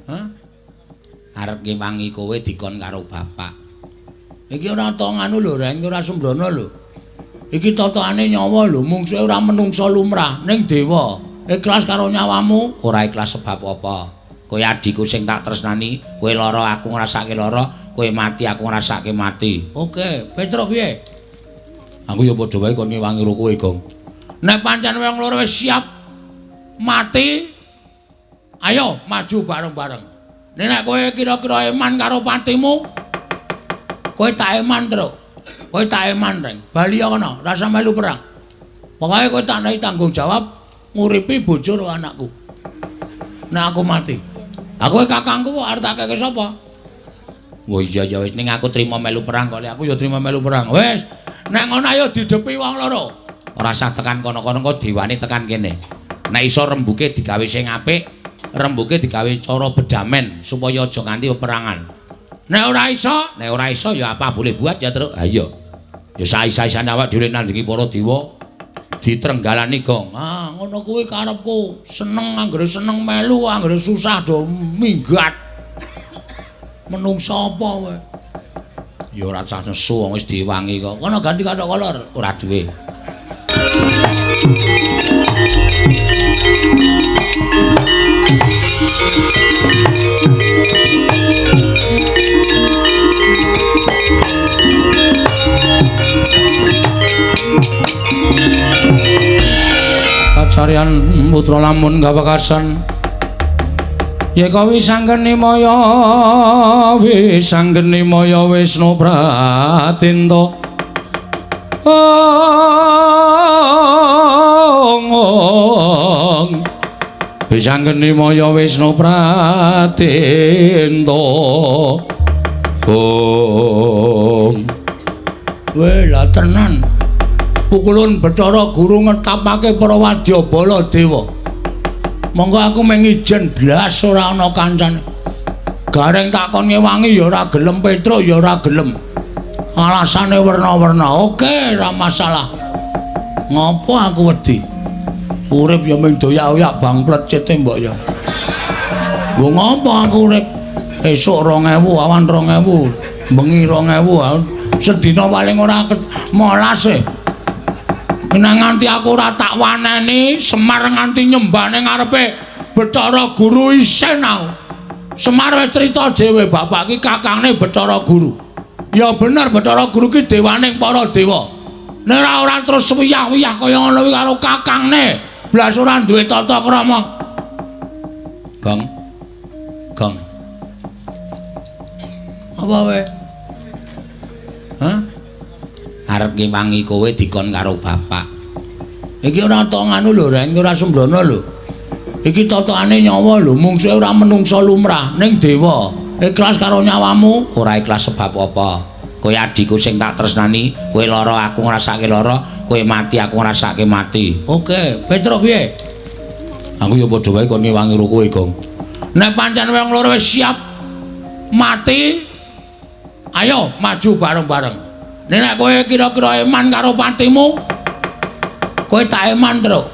Hah? Arep ngewangi kowe dikon karo bapak. Iki ora to nganu lho, Reng, ora sembrono lho. Iki totokane nyawa lho, mungsuhe ora menungsa lumrah, ning dewa. Ikhlas karo nyawamu, ora ikhlas sebab apa? Kowe adhiku sing tak tresnani, kowe lara aku ngrasake lara, kowe mati aku ngrasake mati. Oke, Petruk piye? Aku ya padha wae kon ngewangi ro kowe, Gong. Nek pancen wong loro wis siap mati, ayo maju bareng-bareng. Nek kowe kira-kira eman karo patimu, kowe tak eman, Truk. Kowe tak eman, Reng. Bali kono, rasa melu perang. Pokoke kowe tak nehi tanggung jawab nguripi bojo karo anakku. Nek aku mati. Aku kakangku kok arep tak keke sapa? Wah iya ya wis ning aku trima melu perang kok, aku ya trima melu perang. Wis, nek ngono ayo didepi wong loro. Ora usah tekan kono-kono kok dewane tekan kene. Nek iso rembuke digawe sing apik, rembuke digawe cara bedamen supaya aja nganti peperangan. Nek ora iso ya apa boleh buat ya, Truk. Ha iya. Ya saisa-isane awak dhewe nandingi para dewa ditrenggalani, Gong. Ah, ngono kuwi karepku. Seneng anggere seneng melu, anggere susah do minggat. Menungsa apa kowe? Ya ora usah nesu wong wis diwangi kok. Kono ganti kathok kolor, ora duwe. Kacarian putra lamun kawekasan Yeka wisanggeni maya wisanggeni maya Wisnu Pratinta. Ong wisanggeni maya Wisnu Pratinta. Ong weh lah tenan pukulun Bathara Guru ngetapake para wadyabala dewa. Monggo aku mung ijen blas ora ana kancane. Gareng takon ngewangi ya ora gelem, Petruk ya ora gelem. Alasane werna-werna. Oke, ora masalah. Ngopo aku wedi? Urip ya mung doyak-oyak bangplet cete mbok ya. Lho ngopo aku urip? Esuk 2000, awan 2000, bengi 2000, sedina paling ora molas e. Nek nganti aku ora tak waneni, Semar nganti nyembah ning ngarepe Bathara Guru isin aku. Semar wis crita dhewe bapak ki kakangne Bathara Guru. Ya bener Bathara Guru ki dewaning para dewa. Nek ora terus wiyah-wiyah kaya ngono kuwi karo kakangne, blas ora duwe tata krama. Gong. Gong. Apa kowe? Hah? Arep ngewangi kowe dikon karo bapak. Iki ora to nganu lho, Reng, ora sembrono lho. Iki totokane nyawa lho, mungsuhe ora menungsa lumrah, ning dewa. Ikhlas karo nyawamu, ora ikhlas sebab apa? Kowe adhiku sing tak tresnani, kowe lara aku ngrasake lara, kowe mati aku ngrasake mati. Oke, Petruk piye? Aku ya padha wae kon ngewangi ro kowe, Gong. Nek pancen wong loro wis siap mati, ayo maju bareng-bareng. Nek kowe kira-kira eman karo patimu, kowe tak eman, Truk.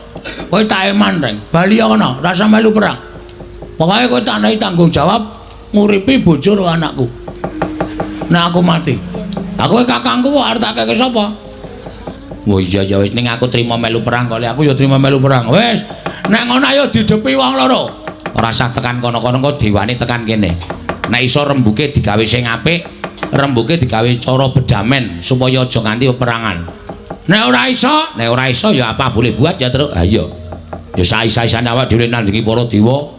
Kowe tak eman, Reng. Bali kono, rasa melu perang. Pokoke kowe tak nehi tanggung jawab nguripi bojo karo anakku. Nek aku mati. Aku kakangku kok arep tak keke sapa? Wah iya ya wis ning aku trima melu perang kok, aku ya trima melu perang. Wis, nek ngono ayo didepi wong loro. Ora usah tekan kono-kono kok dewane tekan kene. Nek iso rembuke digawe sing apik, rembuke digawe cara bedamen supaya aja nganti peperangan. Nek ora iso ya apa boleh buat ya, Truk. Ha iya. Ya saisa-isane awak dhewe nandingi para dewa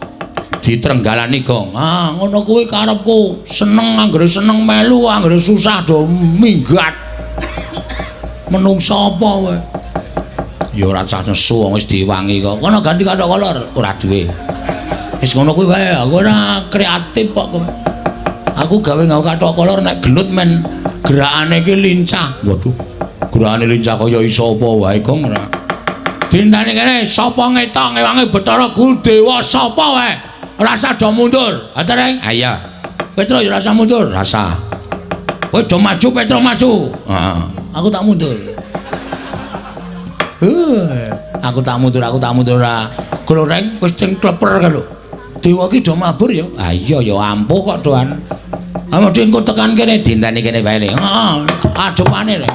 ditrenggalani, Gong. Ah, ngono kuwi karepku. Seneng anggere seneng melu, anggere susah do minggat. Menungsa apa kowe? Ya ora usah nesu wong wis diwangi kok. Kono ganti kathok kolor, ora duwe. Wis ngono kuwi wae, aku ora kreatif kok kowe. Aku gawe nggawe kathok kolor nek gelut men gerakane iki lincah. Waduh. Gerakane lincah kaya iso apa wae, Gong ora. Dintane kene sapa ngetok ngewangi Bathara Guru dewa sapa wae. Rasa do mundur. Ha Reng? Ha iya. Petro ya rasa mundur, rasa. Kowe do maju, Petro maju. Heeh. Aku tak mundur. Aku tak mundur, aku tak mundur ora. Goreng wis sing kleper kae lho. Dewa ki do mabur ya. Ah iya ya ampuh kok doan. Ah mesti engko tekan kene dinteni kene wae le. Heeh, adepane le.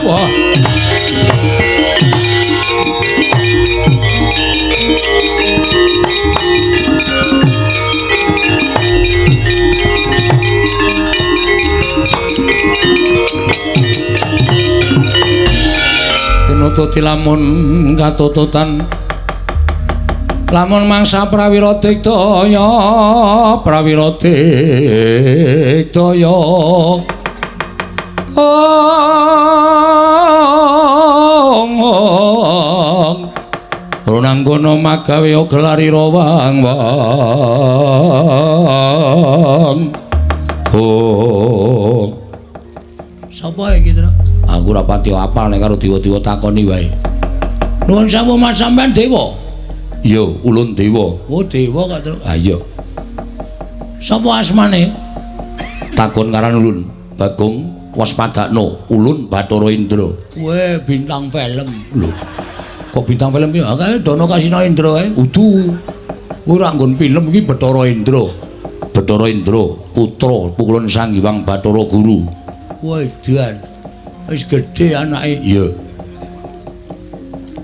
Wah. Tinututi lamun katututan lamun mangsa prawira digdaya prawira digdaya ong runanggono magawe gelarira wang wang. Oh. Sapa iki, Tru? Aku ora pati apal nek karo dewa-dewa takoni wae. Nuwun sewu Mas, sampean dewa? Iya, ulun dewa. Oh, dewa kok, Tru. Ha iya. Sapa asmane? Takon karan ulun, Bagong Waspadakno, ulun Bathara Indra. Kowe bintang film. Lho. Kok bintang film piye? Kae Dono Kasino Indra kae. Udu. Kuwi ora nggon film iki Bathara Indra. Bathara Indra, putra Pukulun Sang Hyang Bathara Guru. Wah, edan. Wis gedhe anake. Iya.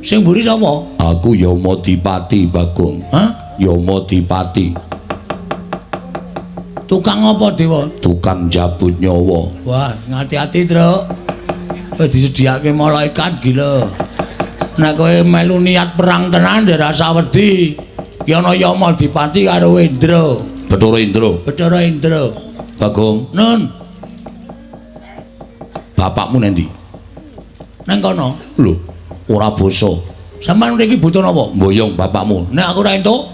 Sing mburi sapa? Aku Yamadipati, Bagong. Hah? Yamadipati. Tukang apa, Dewa? Tukang jabut nyawa. Wah, ngati-ati, Truk. Wis disediake malaikat gila. Nek kowe melu niat perang tenan ndak rasa wedi. Ki ana Yamadipati karo Indra. Bathara Indra. Bathara Indra. Bagong. Nun. Bapakmu nendi? Nang kono. Lho, ora basa. Sampeyan mriki butuh napa? Mboyong bapakmu. Nek aku ora entuk,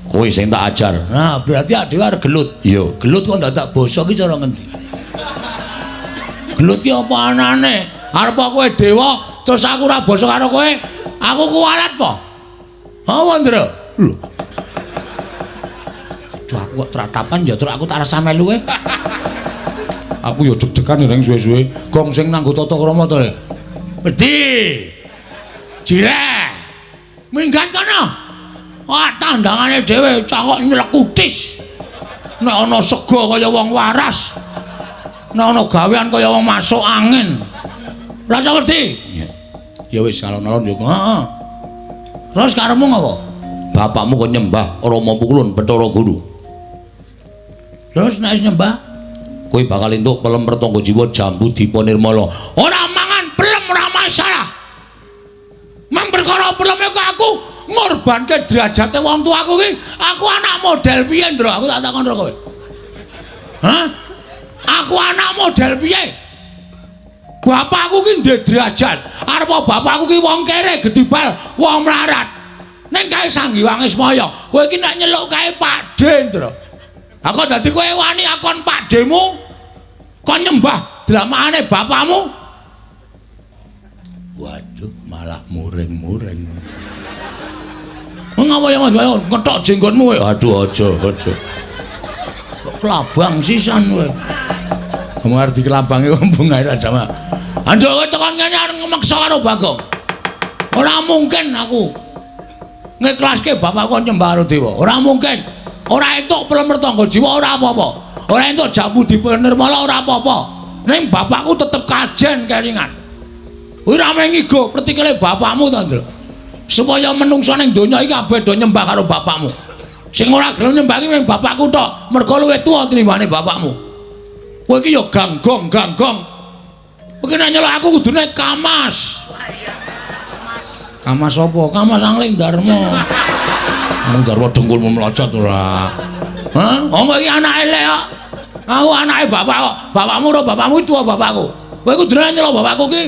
kowe sing tak ajar. Nah, berarti dhewe arep gelut. Iya, gelut kok ndadak basa ki cara ngendi? Gelut ki apa anane? Arep kowe dewa terus aku ora basa karo kowe, aku kuwalat po. Apa, Ndra? Lho. Aduh, aku kok tratapan ya, Truk, aku tak rasa melu kowe. Aku ya deg-degan reng suwe-suwe. Gong sing nanggo tata krama to, Rek. Wedi. Jireh. Minggat kono. Wah, tandangane dhewe cangkok nyelekutis. Nek ana sega kaya wong waras. Nek ana gawean kaya wong masuk angin. Rasa wedi. Ya. Ya wis alon-alon yo. Heeh. Terus karepmu ngopo? Bapakmu kon nyembah Rama Pukulun Bathara Guru. Terus nek wis nyembah, kowe bakal entuk pelem pertangga jiwa jambu dipa nirmala. Ora mangan pelem ora masalah. Mang perkara peleme kok aku ngorbanke derajate wong tuaku ki, aku anak model piye, Ndra? Aku tak takon karo kowe. Hah? Aku anak model piye? Bapakku ki ndek derajat. Arep bapakku ki wong kere, gedibal, wong melarat. Ning kae Sang Hyang Ismaya, kowe iki nek nyeluk kae Pakde, Ndra. Aku dadi kowe wani akon pakdemu kon nyembah dramakane bapakmu. Waduh, malah muring-muring. Ngapa ya Mas? Ngetok jenggotmu kowe. Aduh, aja, aja. Kok kelabang sisan kowe. Kamu arep dikelabangi kok bungae ra jamak. Anduk kowe tekan ngene arep ngmeksa karo Bagong. Ora mungkin aku ngiklaske bapakku nyembah karo dewa. Ora mungkin. Ora entuk pelem pertangga jiwa ora apa-apa. Ora entuk jambu dipenirmala ora apa-apa. Ning bapakku tetep kajen kelingan. Kuwi ra mung ngigo pretikele bapakmu to, Ndra. Supaya menungsa ning donya iki kabeh do nyembah karo bapakmu. Sing ora gelem nyembah iki mung bapakku tok, mergo luwih tuwa tinimbane bapakmu. Kowe iki ya ganggong, ganggong. Kowe iki nek nyeluk aku kudune Kamas. Kamas apa? Kamas Angling Darma. Angling Darma dengkulmu mlocot ora. Hah? Wong iki anake elek kok. Aku anake bapak kok. Bapakmu ora bapakmu tuwa bapakku. Kowe kudune nyeluk bapakku ki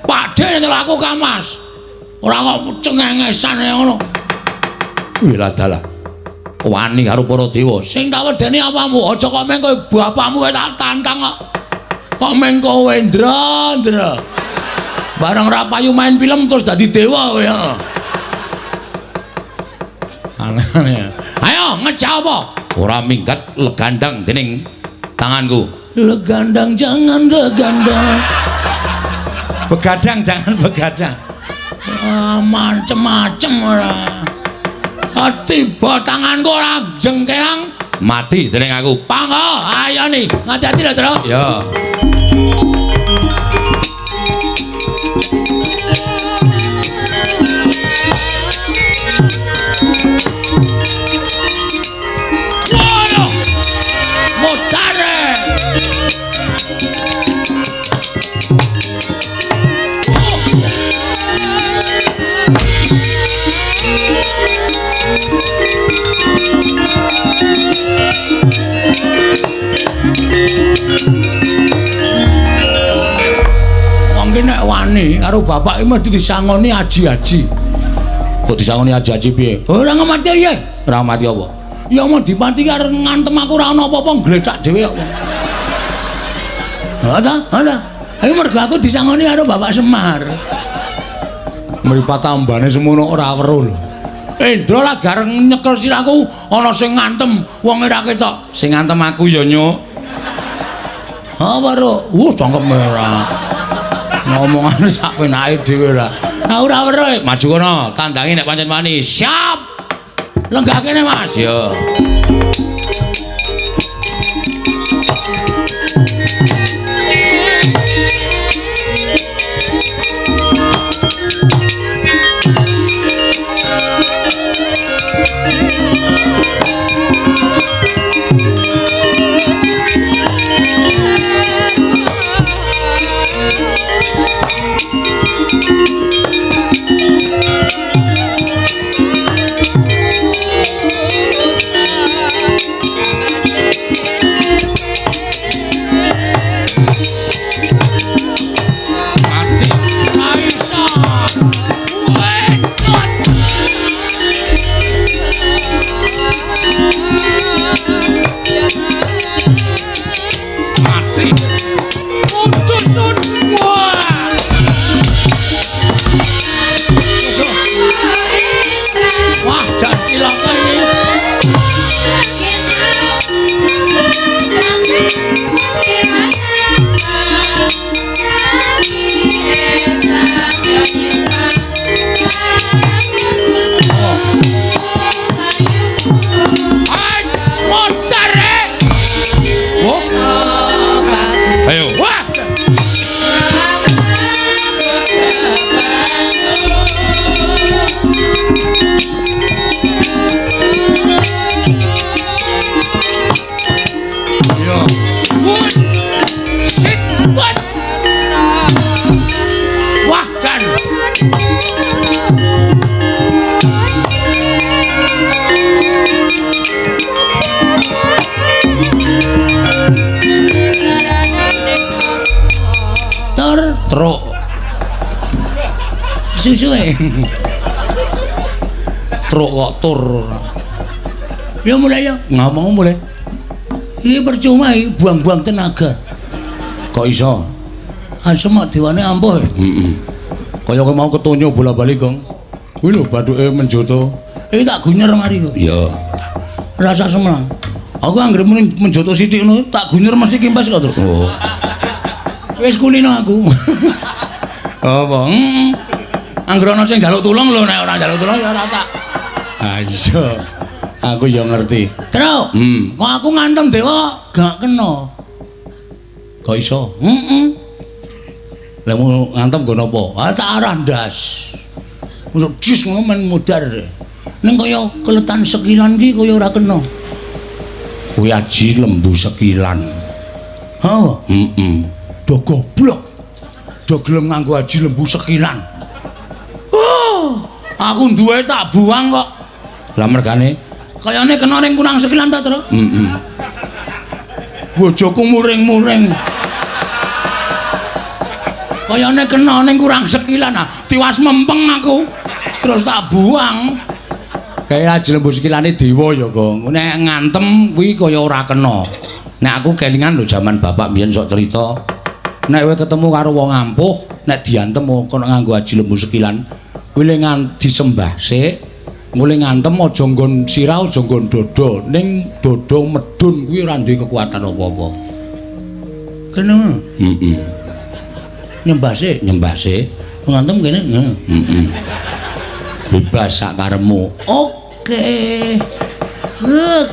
Pakde nyeluk aku Kamas. Ora kok cengengesan ngono. Wih dalah. Wani karo para dewa. Sing tak wedeni apamu? Aja kok meng kowe bapakmu tak tantang kok. Kok meng kowe, Ndra, Ndra. Barang ora payu main film terus dadi dewa kowe ya. Aneh-aneh. Ayo ngejak apa? Ora minggat legandang dening tanganku. Legandang jangan legandang. Begadang jangan begadang. Ah, macem-macem ora. Tiba tanganku ora jengkelang mati dening aku. Panggo, ayo nih, ngati-hati lho, Tru. Ya. Wong ki nek wani karo bapake mesti disangoni aji-aji. Kok disangoni aji-aji piye? Ora ngemati piye? Ora mati apa? Ya mau dipati arep ngantem aku ora ana apa-apa nglecak dhewe kok. Ha ta? Ha ta? Ayo mergo aku disangoni karo Bapak Semar. Mripat tambane semono ora weruh lho. Indra lah gareng nyekel sirahku ana sing ngantem wong ora ketok. Sing ngantem aku ya nyuk. Ha weruh. Wuh cangkem ora. Ngomongane sak penake dhewe ora. Nah ora weruh. Maju kono, tandangi nek pancen wani. Siap. Lenggah kene Mas. Ya. Truk susuke truk kok tur ya mulai ya ngomong mulai iki percuma iki buang-buang tenaga kok iso asem dewane ampuh heeh kaya kowe mau ketonyo bola-bali gong kuwi lho bathuke menjoto iki tak gunyer mari kok iya rasa semelang aku anggere muni menjoto sithik ngono tak gunyer mesti kimpes kok truk oh wis kulino aku. Apa? Heeh. Anggere ana sing njaluk tulung lho, nek ora njaluk tulung ya ora tak. Ha iya. Aku ya ngerti. Truk. Kok aku ngantem dewa gak kena. Kok iso? Heeh. Lah mau ngantem nggo napa? Ah tak arah ndas. Musuk jis ngono men mudhar. Ning kaya keletan sekilan ki kaya ora kena. Kuwi aji lembu sekilan. Ha? Heeh. Do goblok. Do gelem nganggo aji lembu sekilan. Oh, aku duwe tak buang kok. Lah mergane kayane kena ning kurang sekilan ta, Tru? Heeh. Bojoku muring-muring. Kayane kena ning kurang sekilan ah, tiwas mempeng aku. Terus tak buang. Kaya aji lembu sekilane dewa ya, Gong. Nek ngantem kuwi kaya ora kena. Nek aku kelingan lho jaman bapak mbiyen sok cerita. Nek kowe ketemu karo wong ampuh, Nek diantem kono nganggo aji lembu sekilan. Kuwi le disembah sik. Mule ngantem aja nggon sirah, aja nggon dada. Ning dada medun kuwi ora duwe kekuatan apa-apa. Kene. Heeh. Nyembah sik, nyembah sik. Ngantem kene. Heeh. Bebas sak karepmu. Oke.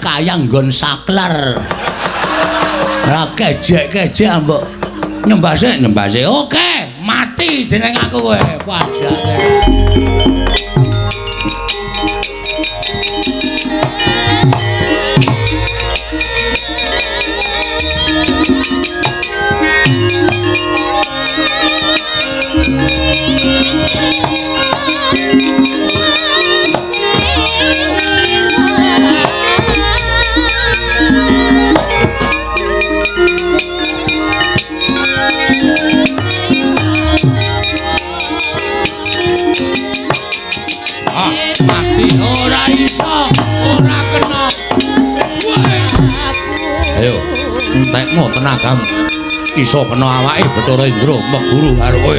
Kaya nggon saklar. Ora kejek-kejek mbok nyembah sik, nyembah sik. Oke, mati jeneng aku kowe. Padake. Ayo, entekno tenagamu. Iso kena awake Bathara Indra meguru karo kowe.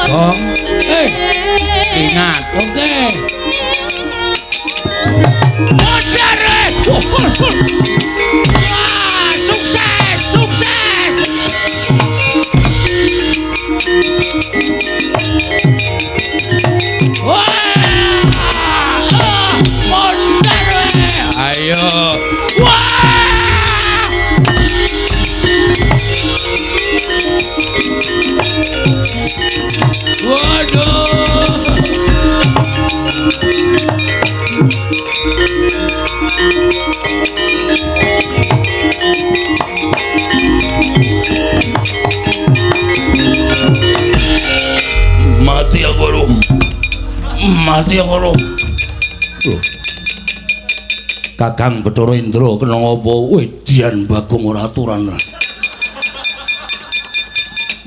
Gong. Ingat, oke. Modar. Wah, sukses, sukses. Wah, modar. Ayo. Wah! Waduh. Mati aku lho. Mati aku lho. Kakang Bathara Indra kena ngapa? Wedian Bagong ora aturan.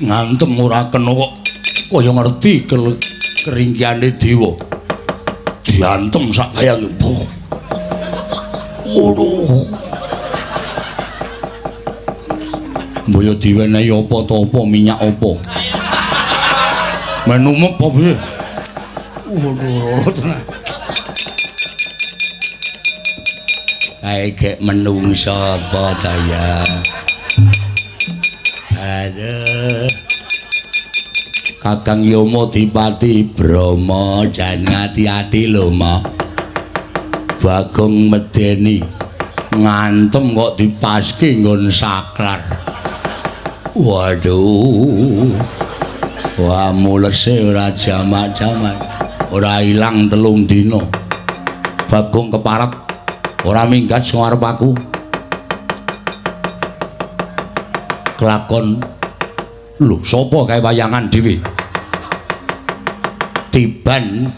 Ngantem ora kena kok kaya ngerti keringkiane dewa. Diantem sak kaya mbuh. Waduh. Mbaya diwenehi apa ta apa minyak apa. Menumep apa piye? Waduh, loro tenan. Kae gek menungso apa ta ya? Aduh. Kakang Yama Dipati Brahma jan ati-ati lho, Ma. Bagong medeni ngantem kok dipaske nggon saklar. Waduh. Wah, mulese ora jamak-jamak. Ora ilang 3 dina. Bagong keparep ora minggat sing arep aku. Kelakon lho sapa kae wayangan dhewe. Tiban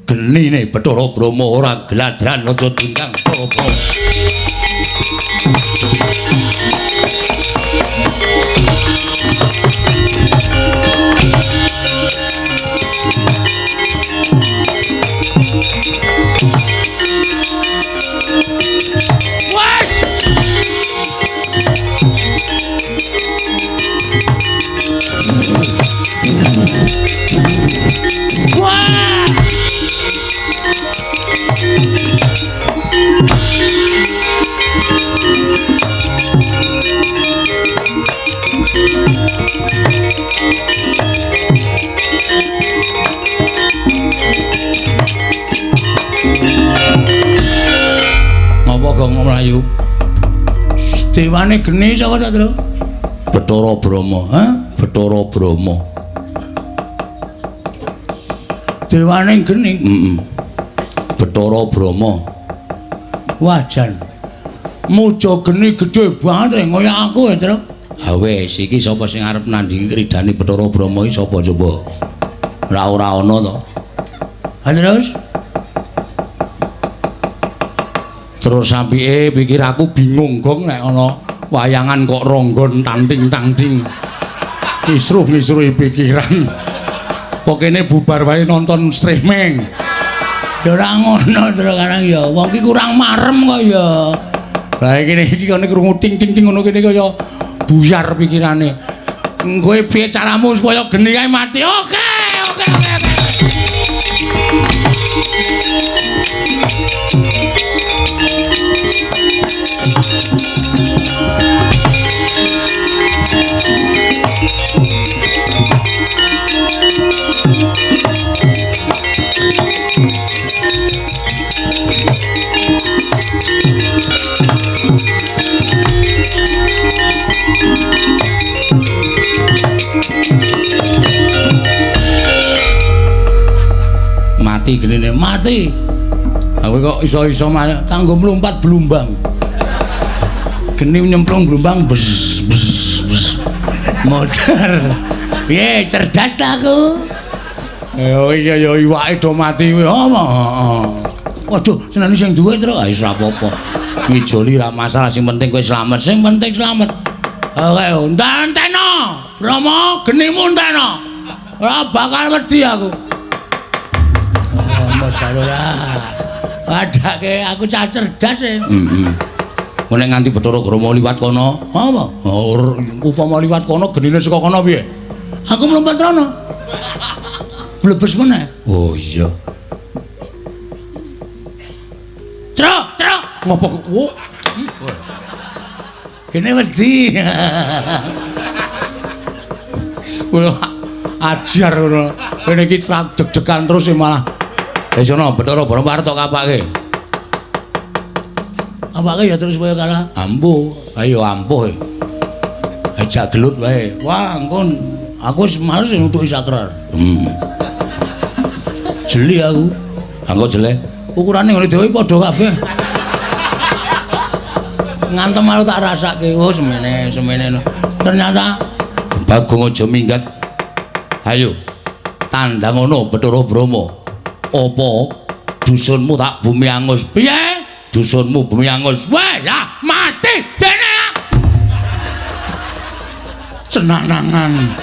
genine Bathara Brahma ora gladran aja diundang Bathara Brahma. Wah! Ngapa gong mlayu? Dewane geni sapa ta, Tru? Bathara Brahma, ha? Bathara Brahma. Dewane geni. Heeh. Bathara Brahma. Wah, jan. Muja geni gedhe banget kaya aku ya, Tru. Ha wis, iki sapa sing arep nandingi kridane Bathara Brahma iki sapa coba? Ora ora ana to. Ha terus? Terus apike pikir aku bingung gong nek ana wayangan kok ronggon tanting-tanting. Kisruh-kisruhi pikiran. Pokene bubar wae nonton streaming. Ya ora ngono terus karang ya. Wong ki kurang marem kok ya. Lah kene iki kene krungu ting ting ting ngono kene kaya buyar pikirane. Kowe piye caramu supaya geni kae mati? Oke, oke, oke, oke. Mati genine, mati. Aku kok iso-iso kanggo mlumpat blumbang. Geni nyemplung blumbang bes bes bes. Modar. Piye cerdas ta aku? Ya iya ya iwake do mati kuwi. Apa? Heeh. Waduh, seneni sing duwe truk. Ah wis ora apa-apa. Ngijoli ra masalah, sing penting kowe slamet. Sing penting slamet. Oke, enteno. Brahma, genimu enteno. Ora bakal wedi aku. Oh, modal ora. Wadake aku cah cerdas e. Heeh. Nek nganti Bathara Grama liwat kono, apa? Upama liwat kono genine saka kono piye? Aku mlumpat rono. Blebes meneh. Oh iya. Truk, truk. Ngopo kok? Gene wedi. Wah, ajar ngono. Kene iki deg-degan terus malah. Wis ana Bathara Brahma arep tok kapake. Apake ya terus supaya kalah. Ampuh. Ayo ampuh. Ajak gelut wae. Wah, engko aku wis males nutuki sakrar. Jeli aku. Engko jelek. Ukurane ngene dhewe padha kabeh. Ngantem aku tak rasake. Oh, semene, semene. Ternyata Bagong aja minggat. Ayo. Tandang ngono Bathara Brahma. Apa dusunmu tak bumi angus? Piye? Dusunmu bumi angus. Weh, ya mati dene. Cenanangan.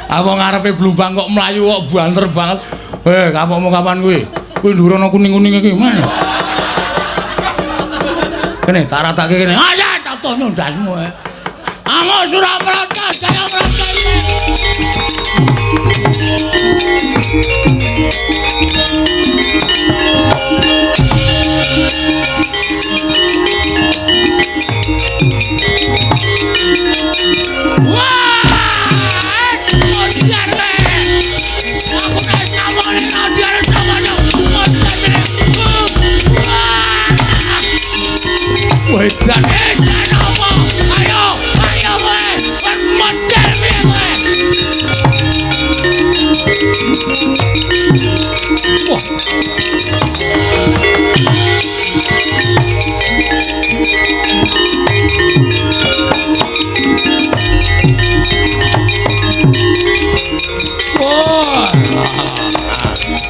Apa ngarepe blumbang kok mlayu kok banter banget. Heh, kapokmu kapan kuwi? Kuwi dhuwur ana kuning-kuning iki, man. Kene tak ratake kene. Ayo tak tono ndasmu. Angus ora mrata, jaya mrata. Wedan, edan apa? Ayo, ayo kowe, model piye kowe? Wah. Wah.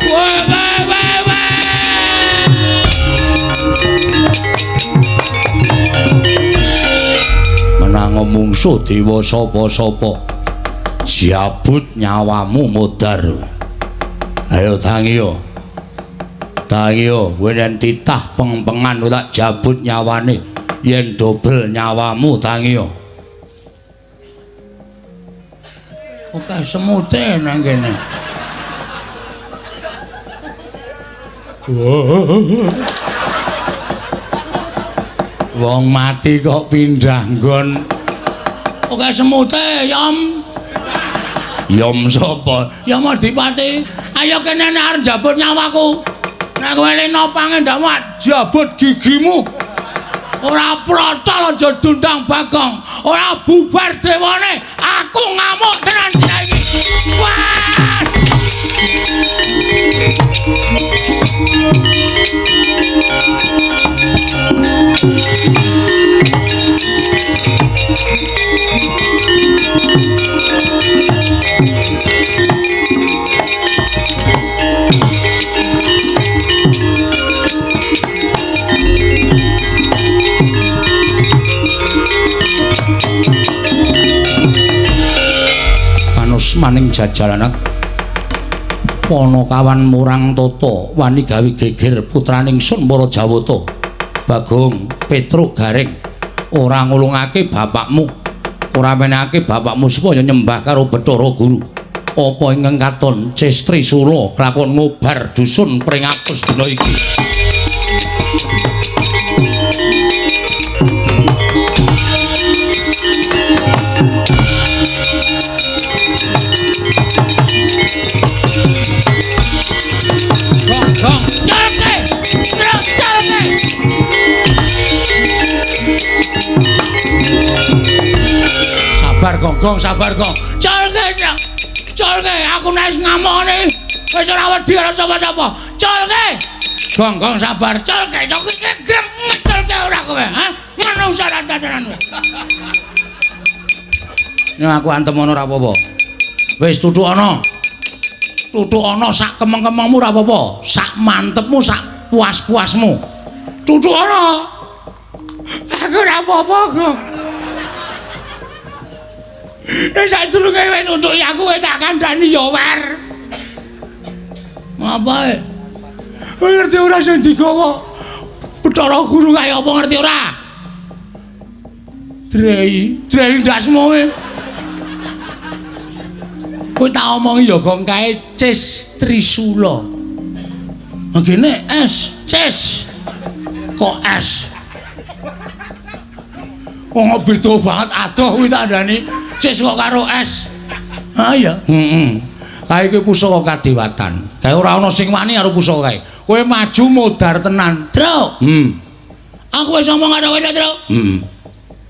Wah, wah, wah, wah. Menango mungsuh dewa sapa-sapa. Jabut nyawamu modar. Ayo tangiyo. Tangiyo, kowe yen titah pengpengan tak jabut nyawane. Yen dobel nyawamu tangiyo. Oke, semute nang kene. Wong mati kok pindah nggon. Oke semute, Yom. Yom sapa? Yom Adipati. Ayo kene nek arep njabut nyawaku. Nek kowe lenopange ndakmu jabut gigimu. Ora protol aja dundang Bagong. Ora bubar dewane. Aku ngamuk tenan iki. Wah! Panusmaning jajalanan Panakawan murang tata wani gawe geger putraning Sun para Jawata Bagong Petruk Gareng Ora ngulungake bapakmu. Ora menehake bapakmu supaya nyembah karo Bathara Guru. Apa ingkang katon Ces Trisula kelakon ngobar dusun Pringapus dina iki. Gong, calke, calke. Sabar Gong, sabar Gong. Calke, calke, aku nek ngamukne wis ora wedi karo sapa-sapa. Calke. Gong, Gong sabar, calke, calke grem ngecelke ora kowe, ha? Manungsa ra tenan. Nek aku antem ana ora apa-apa. Wis tutuk ana. Tutuk ana sak kemeng-kemengmu ora apa-apa, sak mantepmu, sak puas-puasmu. Tutuk ana. Aku ora apa-apa, Gong. Nek sadurunge kowe nutuki aku kowe tak kandhani ya wer. Ngapae? Kowe ngerti ora sing digawa Bathara Guru kaya apa ngerti ora? Drei, drei ndasmu kowe. Kowe tak omongi ya Gong kae Ces Trisula. Ngene S, Ces. Kok S? Wong beda banget adoh kuwi tak andani. Ces kok karo S. Ha iya. Heeh. Kae iki pusaka kadewatan. Kae ora ana sing wani karo pusaka kae. Kowe maju modar tenan, Truk. Aku wis ngomong karo kowe, Truk.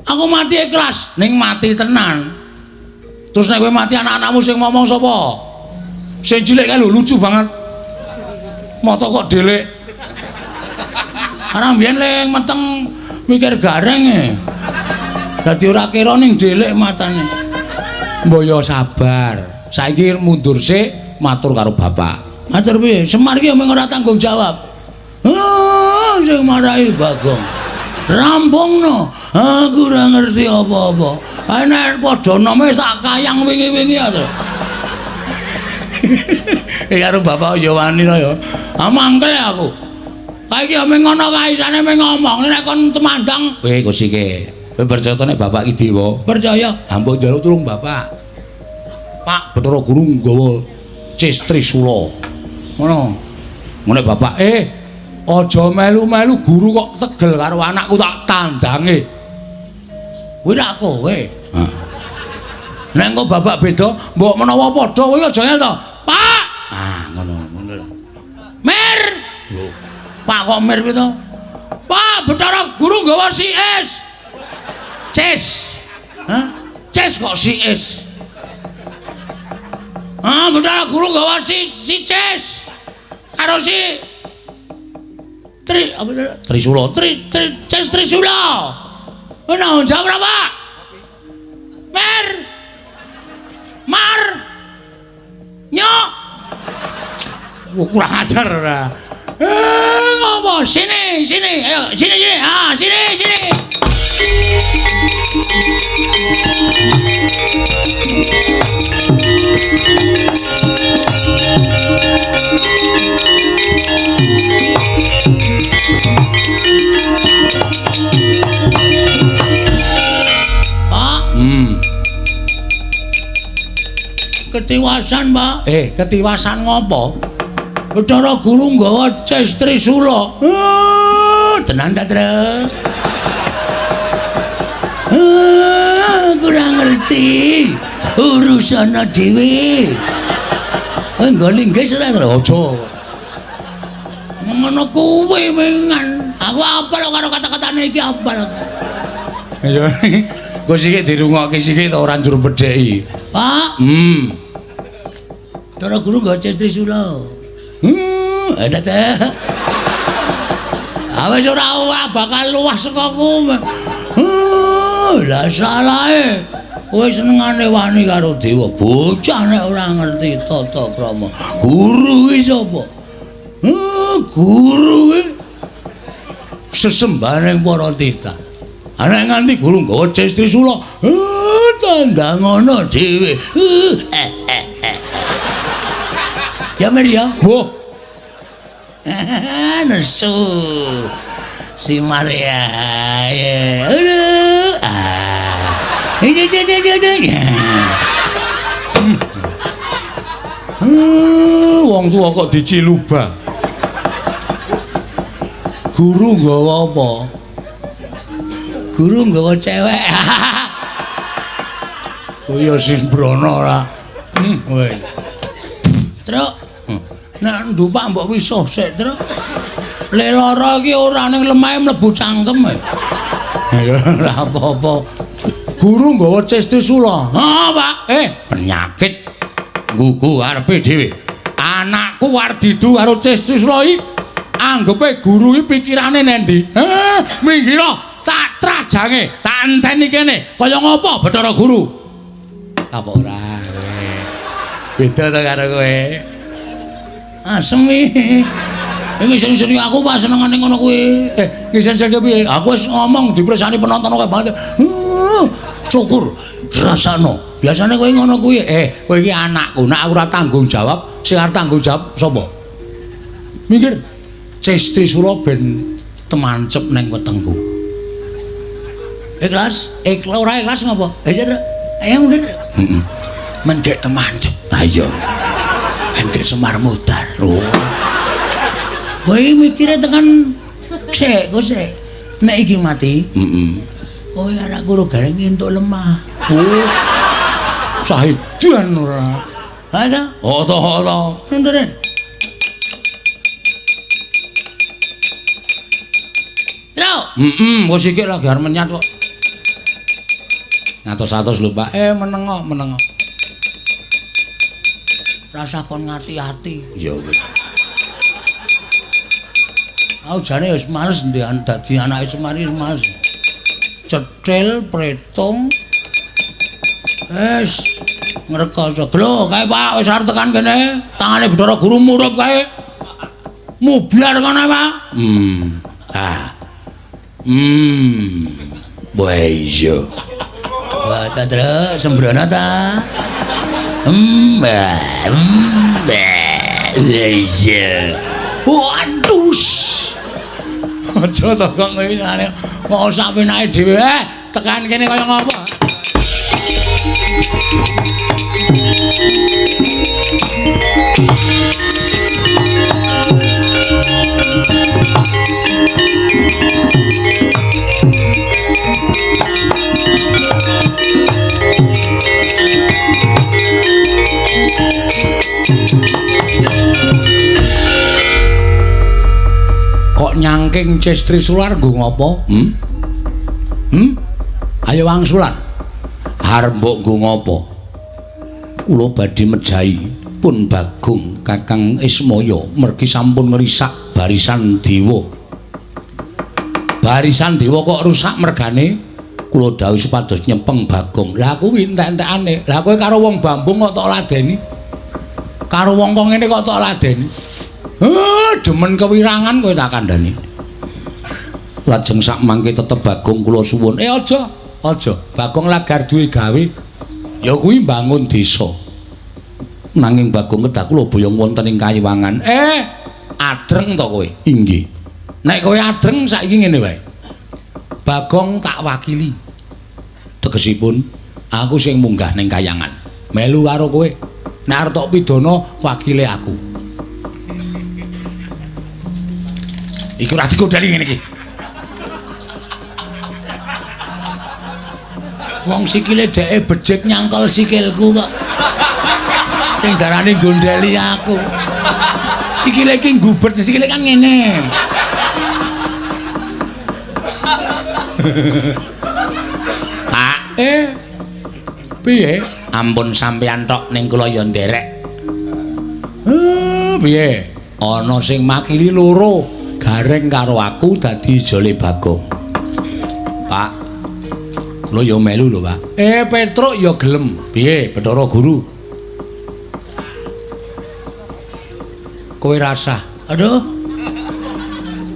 Aku mati ikhlas, ning mati tenan. Terus nek kowe mati anak-anakmu sing ngomong sapa? Sing cilik kae lho lucu banget. Mata kok delik. Arang biyen le meteng mikir gareng e. Dadi ora kira ning delik matane. Mbok yo sabar. Saiki mundur sik matur karo bapak. Matur piye? Semar iki mung ora tanggung jawab. Ah, sing marahi Bagong. Rampungno. Aku ora ngerti apa-apa. Nek padha nome tak kayang wingi-wingi ya to. Karo bapak ya wani to ya. Ah mangkel aku. Kae iki mung ngono kae isane mung ngomong nek kon temandang. Kowe Gus iki. Kowe percaya nek bapak iki dewa? Percaya. Ha mbok njaluk tulung bapak. Pak Bathara Guru nggawa Ces Trisula. Ngono. Ngene bapak, aja melu-melu guru kok tegel karo anakku tak tandange. Kuwi rak kowe. Heeh. Nek engko bapak beda, mbok menawa padha kowe aja ngel to. Pak. Ah, ngono ngono. Mir. Lho. Pak kok mir kuwi to? Pak, Bathara Guru nggawa si S. Ces. Hah? Ces kok si S. Ah, Bathara Guru nggawa si Ces. Karo si Tri apa Trisula. Tri, tri Ces Trisula. Ono jawab ora, Pak? Mer. Mar. Nyok. Kurang ajar ora. Ngopo? Sini, sini. Ayo, sini, sini. Ah, sini, sini. Pak, Ketiwasan, Pak. Ketiwasan ngopo? Bathara Guru nggawa Ces Trisula. Tenan ta, Truk? Kurang ngerti. Urusana dhewe. Kowe nggo linggis ora, Truk? Aja. Ngono kuwi mengan. Aku apal karo kata-katane iki apal. Ya. Gus iki dirungokke siki to ora njur bedheki. Pak. Bathara Guru nggawa Ces Trisula. Ada teh. Awes ora bakal luwah saka ku. Lah salahe. Kowe senengane wani karo dewa. Bocah nek ora ngerti tata krama. Guru ki sapa? Guru ki sesembahaning para titah. Nek nganti guru nggawa Ces Trisula, tandang ngono dhewe. Ya Mir ya. Mbuh. Nesu. Si Maria. Aduh. Wong tuwa kok diciluba. Guru nggawa apa? Guru nggawa cewek. Oh ya sing sembrono ora. Kowe. Truk. Nek ndupak mbok wisuh sik, Truk. Le lara iki ora ning lemahe mlebu cangkem. Ya ora apa-apa. Guru nggawa cestrisula. Ha, Pak. Penyakit nggugu arepe dhewe. Anakku arep didu karo cestrisula iki anggepe guru iki pikirane nendi? Minggir tak trajange, tak enteni kene. Kaya ngopo Bathara Guru? Apa ora kowe? Beda ta karo kowe? Asem iki. Ngisin-ngisini aku pas senengane ngono kuwi. Ngisin-ngisini piye? Aku wis ngomong dipresani penonton akeh banget. Syukur rasano. Biasane kowe ngono kuwi. Kowe iki anakku. Nek aku ora tanggung jawab, sing arep tanggung jawab sapa? Minggir. Cestrisula ben temancep ning wetengku. Ikhlas? Ikhlas ora ikhlas ngopo? Iya, Truk. Ayo mundur. Heeh. Men gek temancep. Ha iya. Men gek Semar mudar. Oh. Kowe mikire tekan sik, kok sik. Nek iki mati, heeh. Kowe anakku ro gareng entuk lemah. Oh. Cah edan ora. Ha ta? Oh to, to. Nundure. Truk. Heeh, wis iki lagi arep menyat kok. Ngatos-atos lho, Pak. Menengo, menengo. Rasa kon ngati-ati. Ya wis. Aku jane wis males dadi anake Semar wis males. Cetil, pretung. Wis ngrekoso. Lho, kae Pak wis arep tekan kene. Tangane Bathara Guru murup kae. Mubyar kono, Pak. Ah. Wah iya. Wah, ta, Truk, sembrono ta. Iya. Waduh. Aja to kok kowe ngene. Kok sak penake dhewe tekan kene kaya ngopo? Kok nyangking Cestrisula nggo ngopo? Ayo wangsulan. Arep mbok nggo ngopo? Kula badhe mejahi pun Bagong Kakang Ismaya mergi sampun ngrisak barisan dewa. Barisan dewa kok rusak mergane? Kula dawuh supados nyepeng Bagong. Lah kuwi entek-entekane. Lah kowe karo wong Bambung kok tok ladeni? Karo wong kok ngene kok tok ladeni? Demen kewirangan kowe tak kandhani. Lajeng sak mangke tetep Bagong kula suwun. Aja, aja. Bagong lagar duwe gawe. Ya kuwi mbangun desa. Nanging Bagong kedah kula boyong wonten ing Kayiwangan. Adreng to kowe? Inggih. Nek kowe adreng saiki ngene wae. Bagong tak wakili. Tegesipun aku sing munggah ning kayangan. Melu karo kowe. Nek arep tok pidana wakile aku. Iku ora digodhani ngene iki. Wong sikile dheke becik nyangkol sikilku kok. Sing darane gondeli aku. Sikile iki nggubet, sikile kan ngene. Pak, piye? Ampun sampeyan tok ning kula ya nderek. Piye? Ana sing makili loro, Gareng karo aku dadi ijole Bagong. Pak, kula ya melu lho, Pak. Petruk ya gelem. Piye, Bathara Guru? Kowe rasah. Aduh.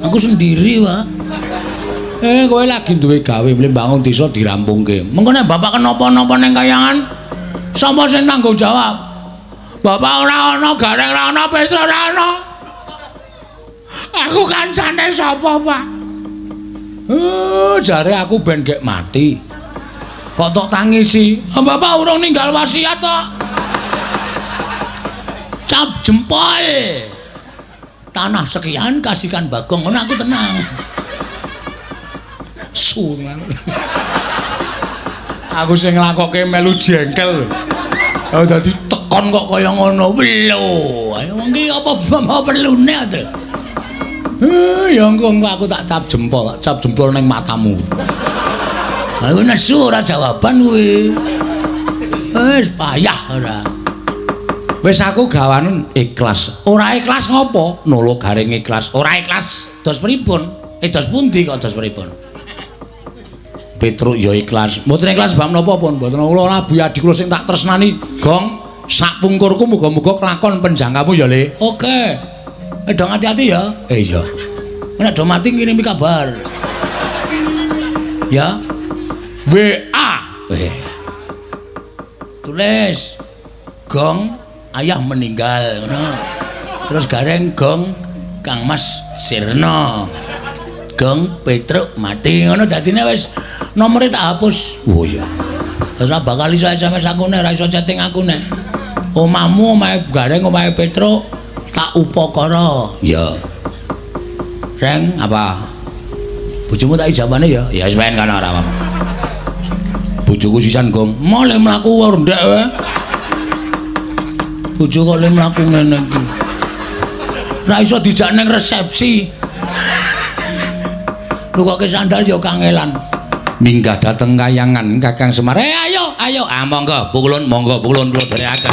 Aku sendiri, Pak. Kowe lagi duwe gawe mbangun desa dirampungke. Mengko nek bapak kenapa-napa ning kayangan, sapa sing tanggung jawab? Bapak ora ana, Gareng ora ana, Petruk ora ana. Aku kancane sapa, Pak? Jare aku ben gek mati. Kok tok tangisi? Bapak urung ninggal wasiat tok. Cap jempol. Tanah sekian kasihkan Bagong, ngono aku tenang. Sungan. Aku sing nglakoke melu jengkel. Oh dadi tekon kok kaya ngono. Lho, ayo wong ki apa perlune to? Ya engko aku tak cap jempol ning matamu. Aku nesu ora jawaban kuwi. Wis payah ora. Wis aku gawanen ikhlas. Ora ikhlas ngopo? Nolo garing ikhlas. Ora ikhlas dos pripun? Dos pundi kok dos pripun? Petruk ya ikhlas. Mboten ikhlas bab napa pun? Mboten kula Labu Adi kula sing tak tresnani, Gong. Sak pungkurku muga-muga kelakon penjangkamu ya, Le. Oke. Dong hati-hati ya. Iya. Nek do mati ngirimi kabar. Ya. WA. Tulis Gong ayah meninggal ngono. Terus gareng Gong Kang Mas sirna. Gong Petruk mati ngono dadine wis nomere tak hapus. Oh iya. Wis ora bakal iso SMS aku nek ora iso chatting aku nek. Omahmu omahe Gareng omahe Petruk tak upakara. Iya. Reng apa? Bojomu tak ijabane ya? Ya wis ben kana ora apa-apa. Bojoku sisan Gong. Male mlaku ndek wae. Bojo kok le mlaku ngene iki. Ora iso dijak ning resepsi. Nukoke sandal ya kangelan. Minggah dateng kayangan Kakang Semar. Ayo, ayo. Ah monggo, pukulun, monggo pukulun kula dherekaken.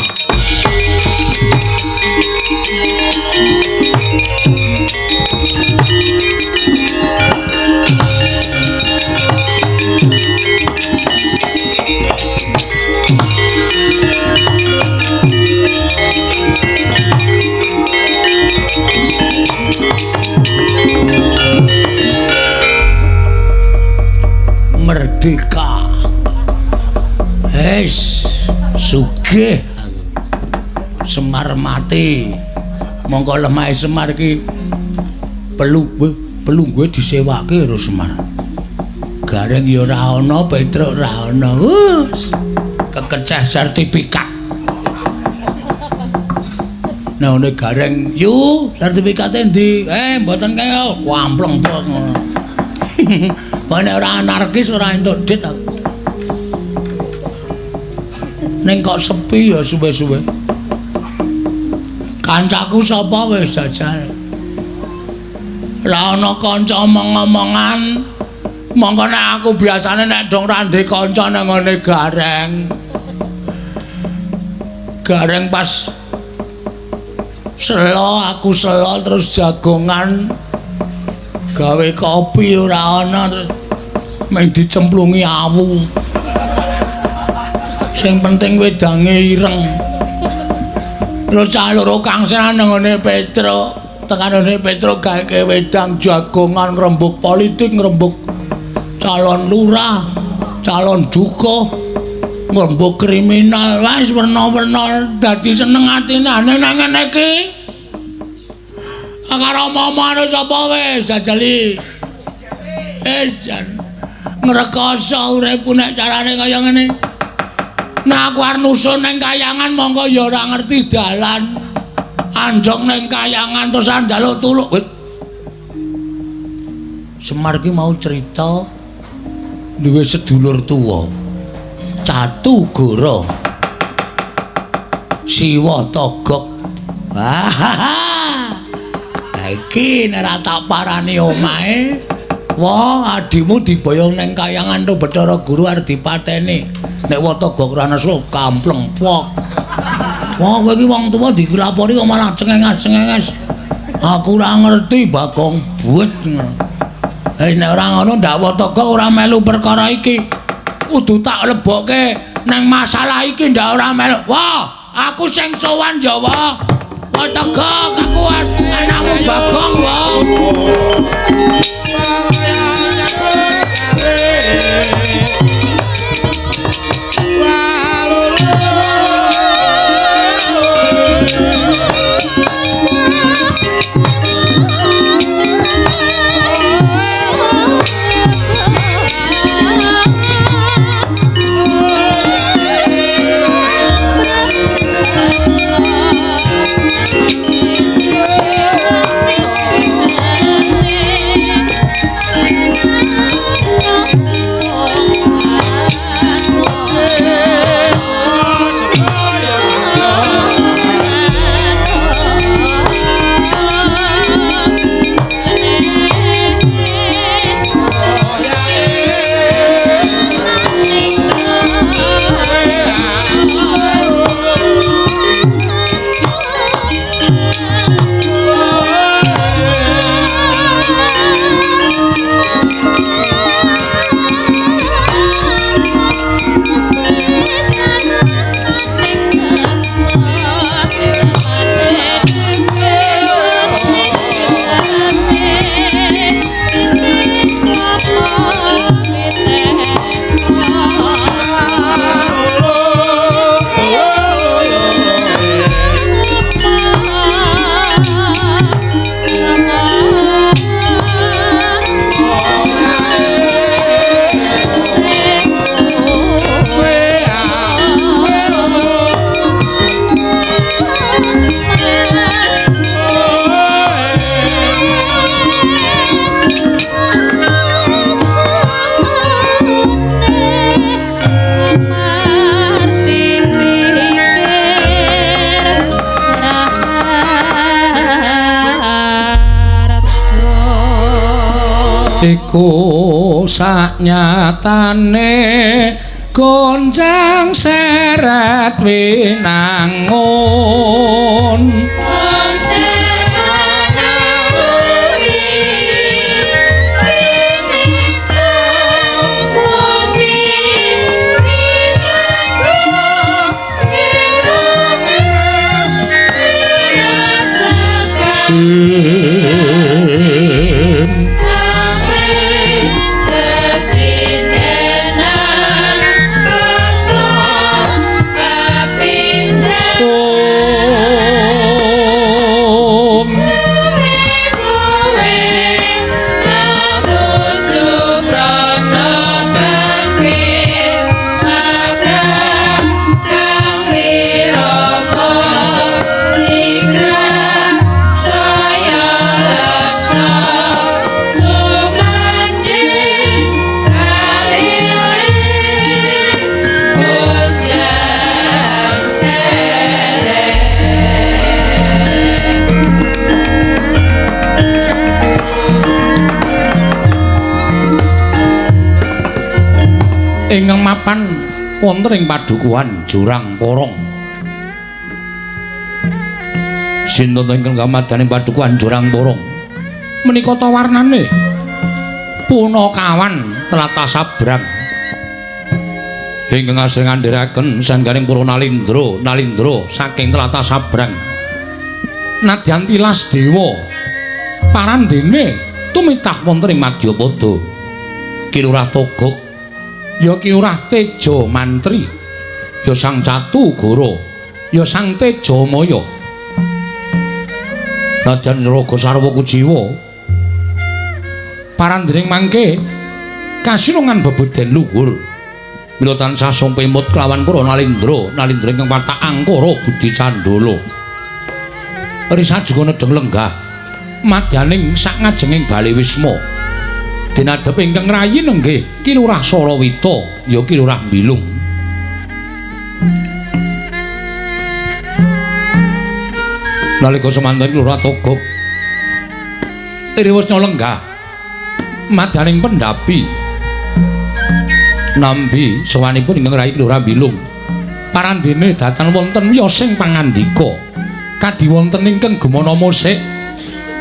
Merdeka. Wis sugih aku. Semar mati. Mongko lemahe Semar iki pelungguhe disewake karo Semar. Gareng ya ora ana, Petruk ora ana. Kekeceh sertifikat. Nah ngene Gareng, "Yu, sertifikate endi?" Mboten kaya wampleng pok ngono. Nek ora anarkis ora entuk dit aku. Ning kok sepi ya suwe-suwe. Kancaku sapa wis jajal. Ora ana kanca omong-omongan. Mongko nek aku biasane nek dong ra ndek kanca nang ngene Gareng. Gareng pas selo aku selo terus jagongan gawe kopi ora ana terus mung dicemplungi awu. Sing penting wedange ireng. Terus cah loro kang seneng nang ngene Petruk, tekan ngene Petruk gawe wedang jagongan ngrembug politik, ngrembug calon lurah, calon dukuh, ngrembug kriminal, wis werna-werna dadi seneng atine nang ngene iki. Karo omong-omongane sapa wis jajali. Wis jan ngrekoso uripku nek carane kaya ngene. Nek aku arep nusun ning kayangan mongko ya ora ngerti dalan. Anjok ning kayangan terus njaluk tulung. Semar ki mau cerita duwe sedulur tuwa. Catu Goro. Siwa Togok. Wah. Iki nek ora tak parani omahe, wah adimu diboyong ning kayangan to Bathara Guru arep dipateni. Nek Watogok ora nesu kampleng pok. Wah kowe iki wong tuwa dilapori kok malah cengenges-cengenges. Aku ora ngerti Bagong buet. Wis nek ora ngono ndak Watogok ora melu perkara iki. Kudu tak lebokke nang masalah iki ndak ora melu. Wah, aku sing sowan ya wah. Watogok aku anakmu Bagong wae. Iku saknyatane gonjang seret winangun. Ingkang mapan wonten ing padukuhan Jurang Porong. Sinten ingkang kamadane padukuhan Jurang Porong? Menika ta warnane punakawan tlatah sabrang. Ingkang asring ngandharaken sanggaring para nalindra, nalindra saking tlatah sabrang. Nadyan tilas dewa parandene tumitah wonten ing Madyapada. Ki Lurah Togog ya Ki Lurah Teja Mantri, ya Sang Catugara, ya Sang Tejamaya. Nadyan raga sarwa kuciwa parandhening mangke kasinungan bebeden luhur. Mila tansah sumpemut kelawan para nalindra, nalindra ingkang watak angkara budi candala. Risa juga nedheng lenggah madyaning sak ngajenging bale wisma. Dinadhep ingkang rayi nenggih Ki Lurah Sarawita ya Ki Lurah Bilung. Nalika semanten Ki Lurah Togog iriwesna lenggah madyaning pendhapi nampi sowanipun ingkang rayi Ki Lurah Bilung. Parandene datan wonten wiyosing pangandika kadi wonten ingkang gumana musik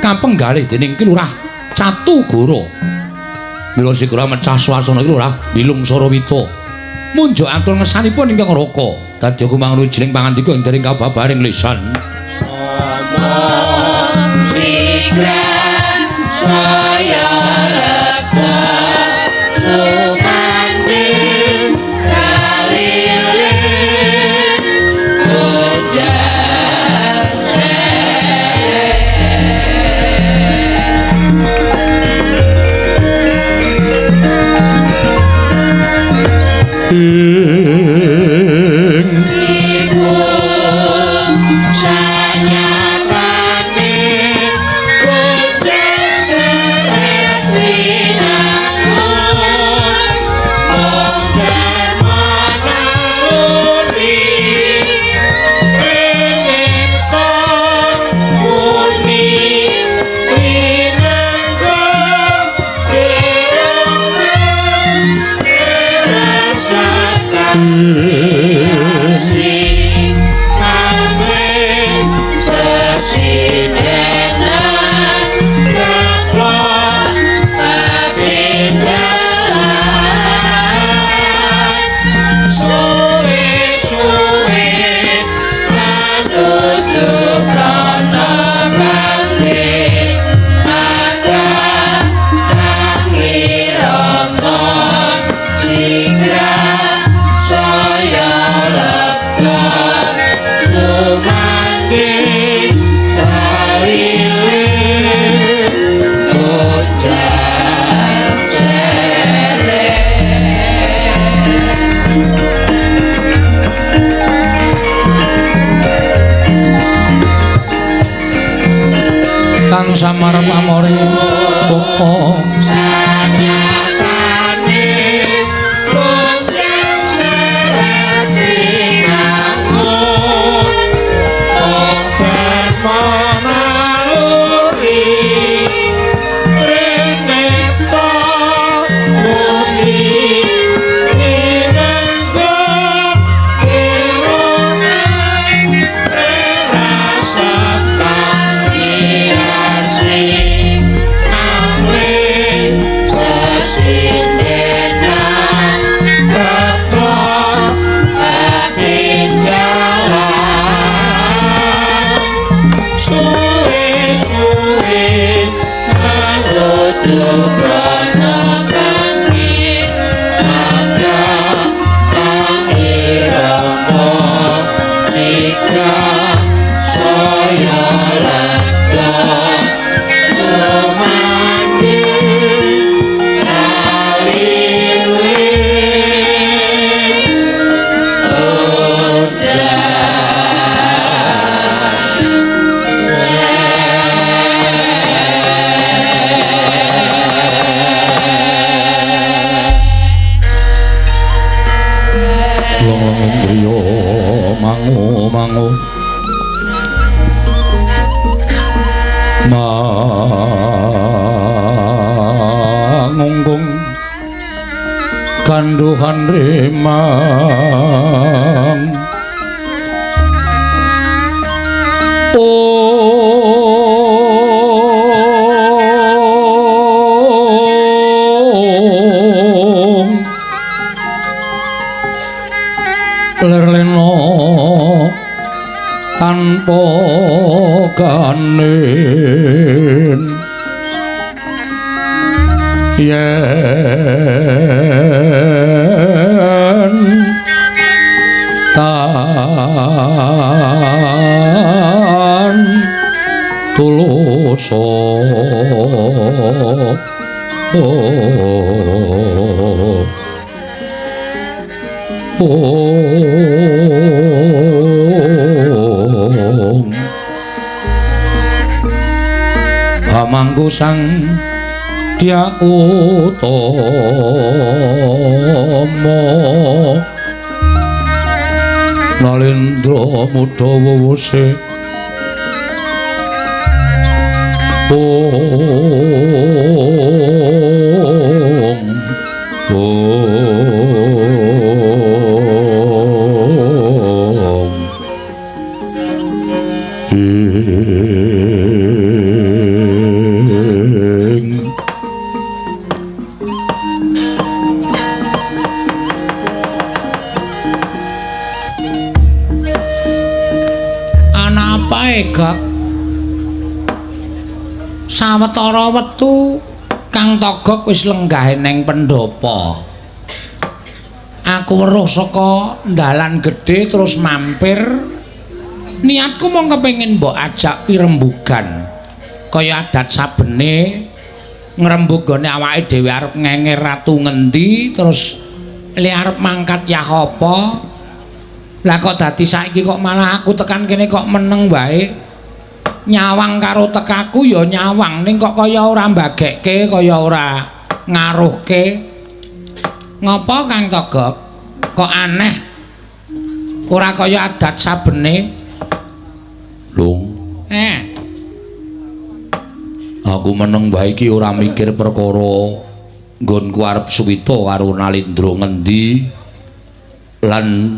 kapenggalih dening Ki Lurah Catugara. Mila sigra mecah swasana Ki Lurah Bilung Sarawita munjuk atur ngesanipun ingkang raka dadi kumang rujining pangandika ing dereng kababaring lisan. Sigra saya lepta sumanding kaliling hujan seret. Iku sanyatane gonjang seret winangun mung dharma naluri rinipta muni winanggung direngan dirasakan sing angling sesindenan gaplok pepinjalan suwe-suwe manuju prana pamrih maka kang irama sigra saya lepta sumanding kaliling gonjang seret. Kang samar pamori saka Sanyatane gonjang seret winangun mung dharma naluri rinipta mangu mangu mangungkung ganduhan rimang ong lerleno tanpa kanen yen tan tulus ong hamangku sang Dya Utama Nalendra mudha wuwuse ong ong ing ana apa Gak? Sawetara wektu Kang Togok wis lenggah ning pendhapa. Aku weruh saka dalan gedhe terus mampir. Niatku mung kepengin mbok ajak pirembugan. Kaya adat sabene ngrembug gone awake dhewe arep ngenger ratu ngendi terus le arep mangkat yah apa. Lah kok dadi saiki kok malah aku tekan kene kok meneng wae. Nyawang karo tekaku ya nyawang ning kok kaya ora mbagekke, kaya ora ngaruhke. Ngopo Kang Togok? Kok aneh? Ora kaya adat sabene. Lung. Aku meneng wae iki ora mikir perkara nggonku arep suwita karo Nalindra ngendi lan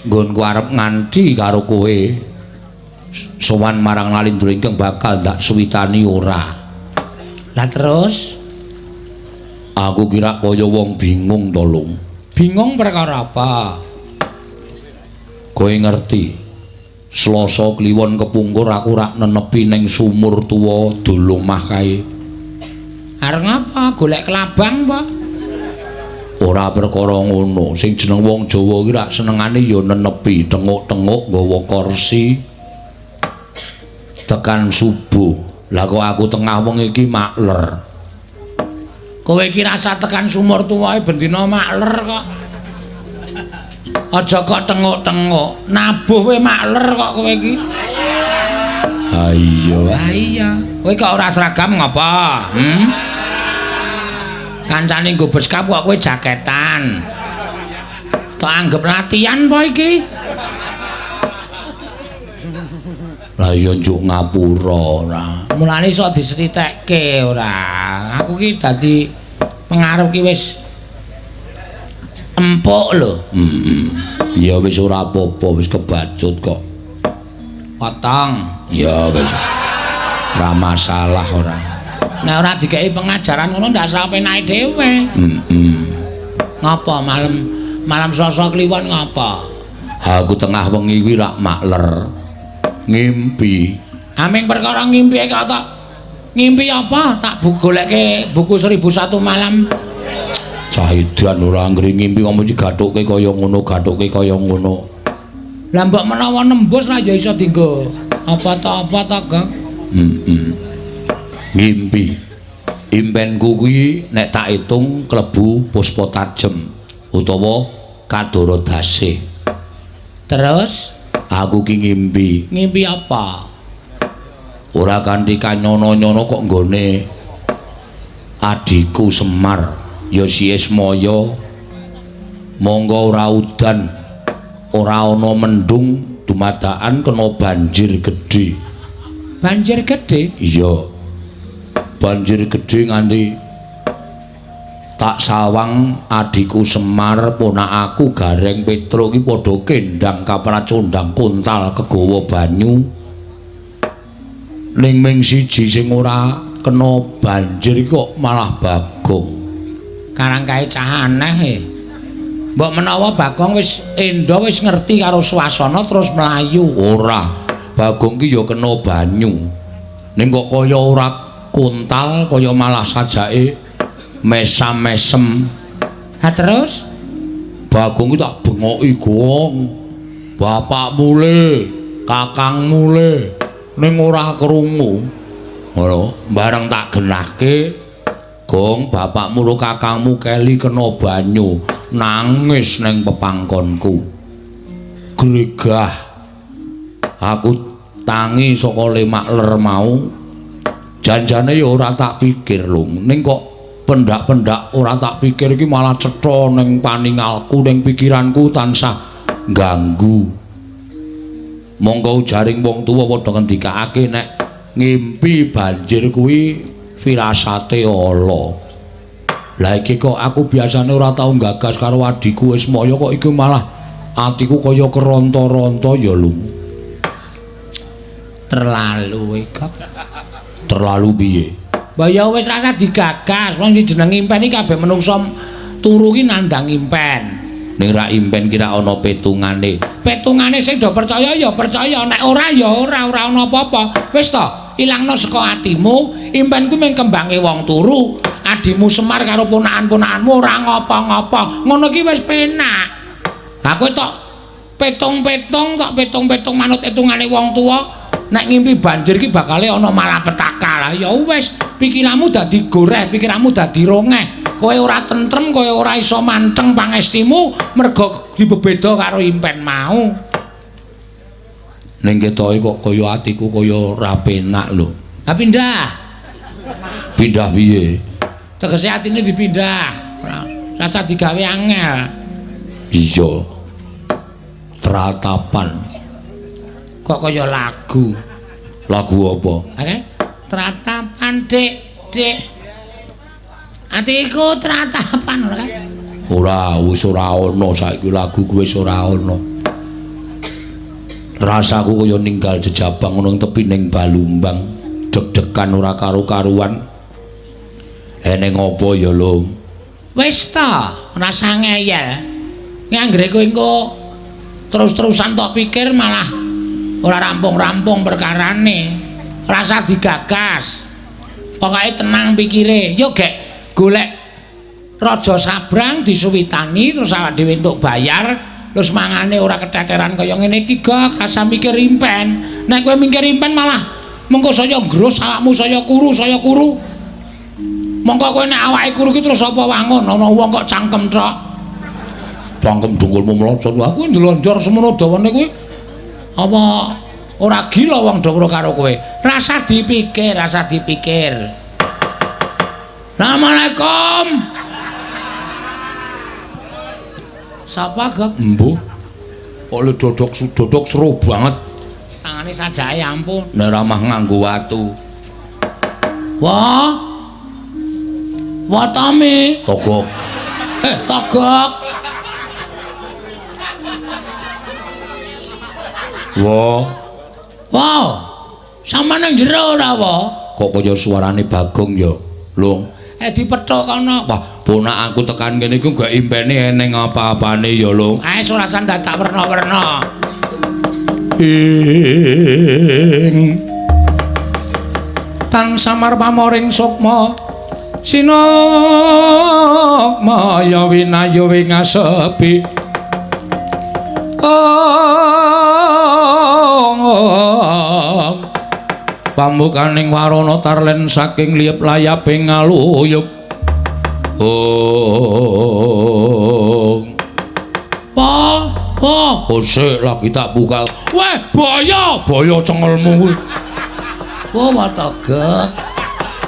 nggonku arep nganti karo kowe sowan marang Nalindra ingkang bakal ndak suwitani ora. Lah terus aku kira kaya wong bingung to, Lung. Bingung perkara apa? Kowe ngerti Selasa Kliwon kepungkur aku rak nenepi ning sumur tuwa dolomah kae. Arep ngapa? Golek kelabang apa? Ora perkara ngono. Sing jeneng wong Jawa ki rak senengane ya nenepi, tenguk-tenguk nggawa kursi tekan subuh. Lah kok aku tengah wengi iki makler. Kowe iki rasa tekan sumur tuwae bendina makler kok. Aja kok tenguk-tenguk, nabuh kowe makler kok kowe iki. Ha iya. Ha iya. Kowe kok ora seragam ngapa? Kancane nggo beskap kok kowe jaketan. Tok anggap latihan apa iki? Lah iya njuk ngapura ora. Mulane iso diseritekke ora. Aku ki dadi pengaruh ki wis empuk lho. Ya wis ora apa-apa, wis kebacut kok. Potong. Ya wis. Ora masalah ora. Nek ora dikeki pengajaran ngono ndak sapenake dhewe. Ngapa malam Selasa Kliwon ngapa? Aku tengah wengi kuwi rak makler. Ngimpi. Aming perkara ngimpi kok tak ngimpi apa? Tak goleke buku 1001 malam. Cahidan ora anggere ngimpi kok mesti gathuke kaya ngono, gathuke kaya ngono. Lah mbok menawa nembus lah ya iso dienggo apa ta apa ta, Gong. Ngimpi. Impenku kuwi nek tak hitung klebu puspa tajem utawa kadara dasih. Terus aku ki ngimpi. Ngimpi apa? Ora kanthi kanyono-nyono kok nggone adhiku Semar ya si Ismaya. Monggo ora udan. Ora ana mendung dumadakan kena banjir gedhe. Banjir gedhe? Iya. Banjir gedhe nganti tak sawang adhiku Semar, ponakaku Gareng Petro ki padha kendang kapracondang kontal kegawa banyu. Ning ming siji sing ora kena banjir kok malah Bagong. Karang kae cah aneh e. Mbok menawa Bagong wis endo wis ngerti karo swasana terus mlayu. Ora, Bagong ki ya kena banyu. Ning kok kaya ora kontal, kaya malah sajake mesam-mesem. Ha terus Bagong ki tak bengoki, Gong. Bapakmu le, kakangmu le, ning ora krungu. Ngono, bareng tak genahke, Gong, bapakmu ro kakangmu keli kena banyu, nangis ning pepangkonku. Gregah. Aku tangi saka lemak ler mau. Janjane ya ora tak pikir lho, ning kok pendak-pendak ora tak pikir iki malah cetha ning paningalku, ning pikiranku tansah ganggu. Mongko jaring wong tuwa padha ngendikake nek ngimpi banjir kuwi firasate ala. Lah iki kok aku biasane ora tau gagas karo adhiku Ismaya, kok iki malah atiku kaya keronta-ronta ya lho. Terlalu iki. Terlalu piye? Mbah ya wis rasa digagas, wong sing jeneng impen iki kabeh menungsa turu ki nandang impen. Ning ra impen ki ra ana petungane. Petungane sing do percaya ya percaya, nek ora ya ora, ora ana apa-apa. Wis to, ilangno saka atimu, impen kuwi mung kembange wong turu. Adimu Semar karo ponakan-ponakanmu ora ngopo-ngopo. Ngono ki wis penak. Ha kowe tok petung-petung, tok petung-petung manut etungane wong tuwa. Nek ngimpi banjir ki bakale ana malapetaka. Lah ya wis, pikiranmu dadi goreh, pikiranmu dadi rongeh. Kowe ora tentrem, kowe ora iso manteng pangestimu mergo dibebeda karo impen mau. Ning ketoke kok kaya atiku kaya ora penak lho. Ha pindah. Pindah piye? Tegese atine dipindah. Rasa digawe angel. Iya. Tratapan. Kok kaya lagu. Lagu apa? Oke. Tratapan, Dik, Dik. Atiku tratapan lho kan. Ora, wis ora ana saiki lagu kuwi wis ora ana. Rasaku kaya ninggal jejabang ngono tepi ning Balumbang, deg-degan ora karu-karuan. Eneng apa ya, Lung? Wis ta, rasa ngeyel. Nek anggere kowe engko terus-terusan tok pikir malah ora rampung-rampung perkarane. Rasa digagas. Pokoke tenang pikire. Yo gek golek Raja Sabrang disuwitani terus awak dhewe entuk bayar, terus mangane ora keteteran kaya ngene iki gak rasa mikir impen. Nek kowe mikir impen malah mengko saya nggrus awakmu saya kuru, saya kuru. Mongko kowe nek awake kuru ki terus apa wangun ana wong kok cangkem tok. Cangkem dengkulmu mlocot. Aku ndelonjor semono dawane kuwi. Apa ora gila wong do karo kowe? Rasa dipikir, rasa dipikir. Assalamualaikum. Sapa, Gok? Embuh. Kok le dodok seru banget. Tangane sajake ampun. Nek ramah nganggo watu. Wah. Watame. Togok. Togok. Wah. Wow. Sampeyan nang jero ora, wa? Kok kaya suarane Bagong ya, Lung. Dipethuk kono. Wah, ponakanku tekan kene iku gak impene eneng apa-apane ya, Lung. Ae ora dadak werna-werna. Ing tan samar pamoring sukma sinukma ya winayu wingasepi. Pambukaning warana tarlen saking liyep layaping ngaluyup. Oh. Wah, wah, kosek lagi tak buka. Weh, boyo, boyo cengelmu kuwi. Wah, watogek.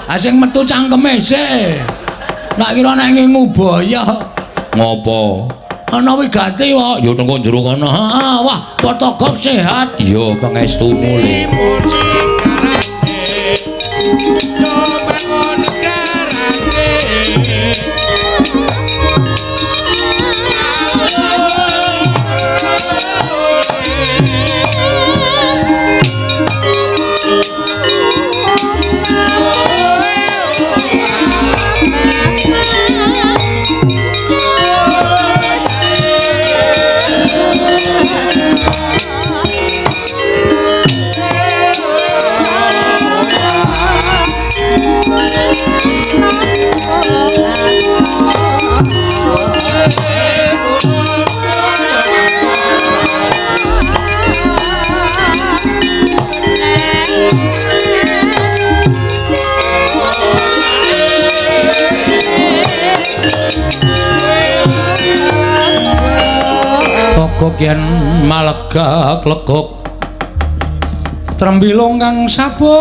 Ah sing metu cangkeme sik. Nak kira nek ngingu boyo. Ngopo? Ana wigati wae. Ya tengko jero kono. Heeh, wah, Watogok sehat. Iya, pangestumu le. Togok yen malegak legok trembilung kang sabuk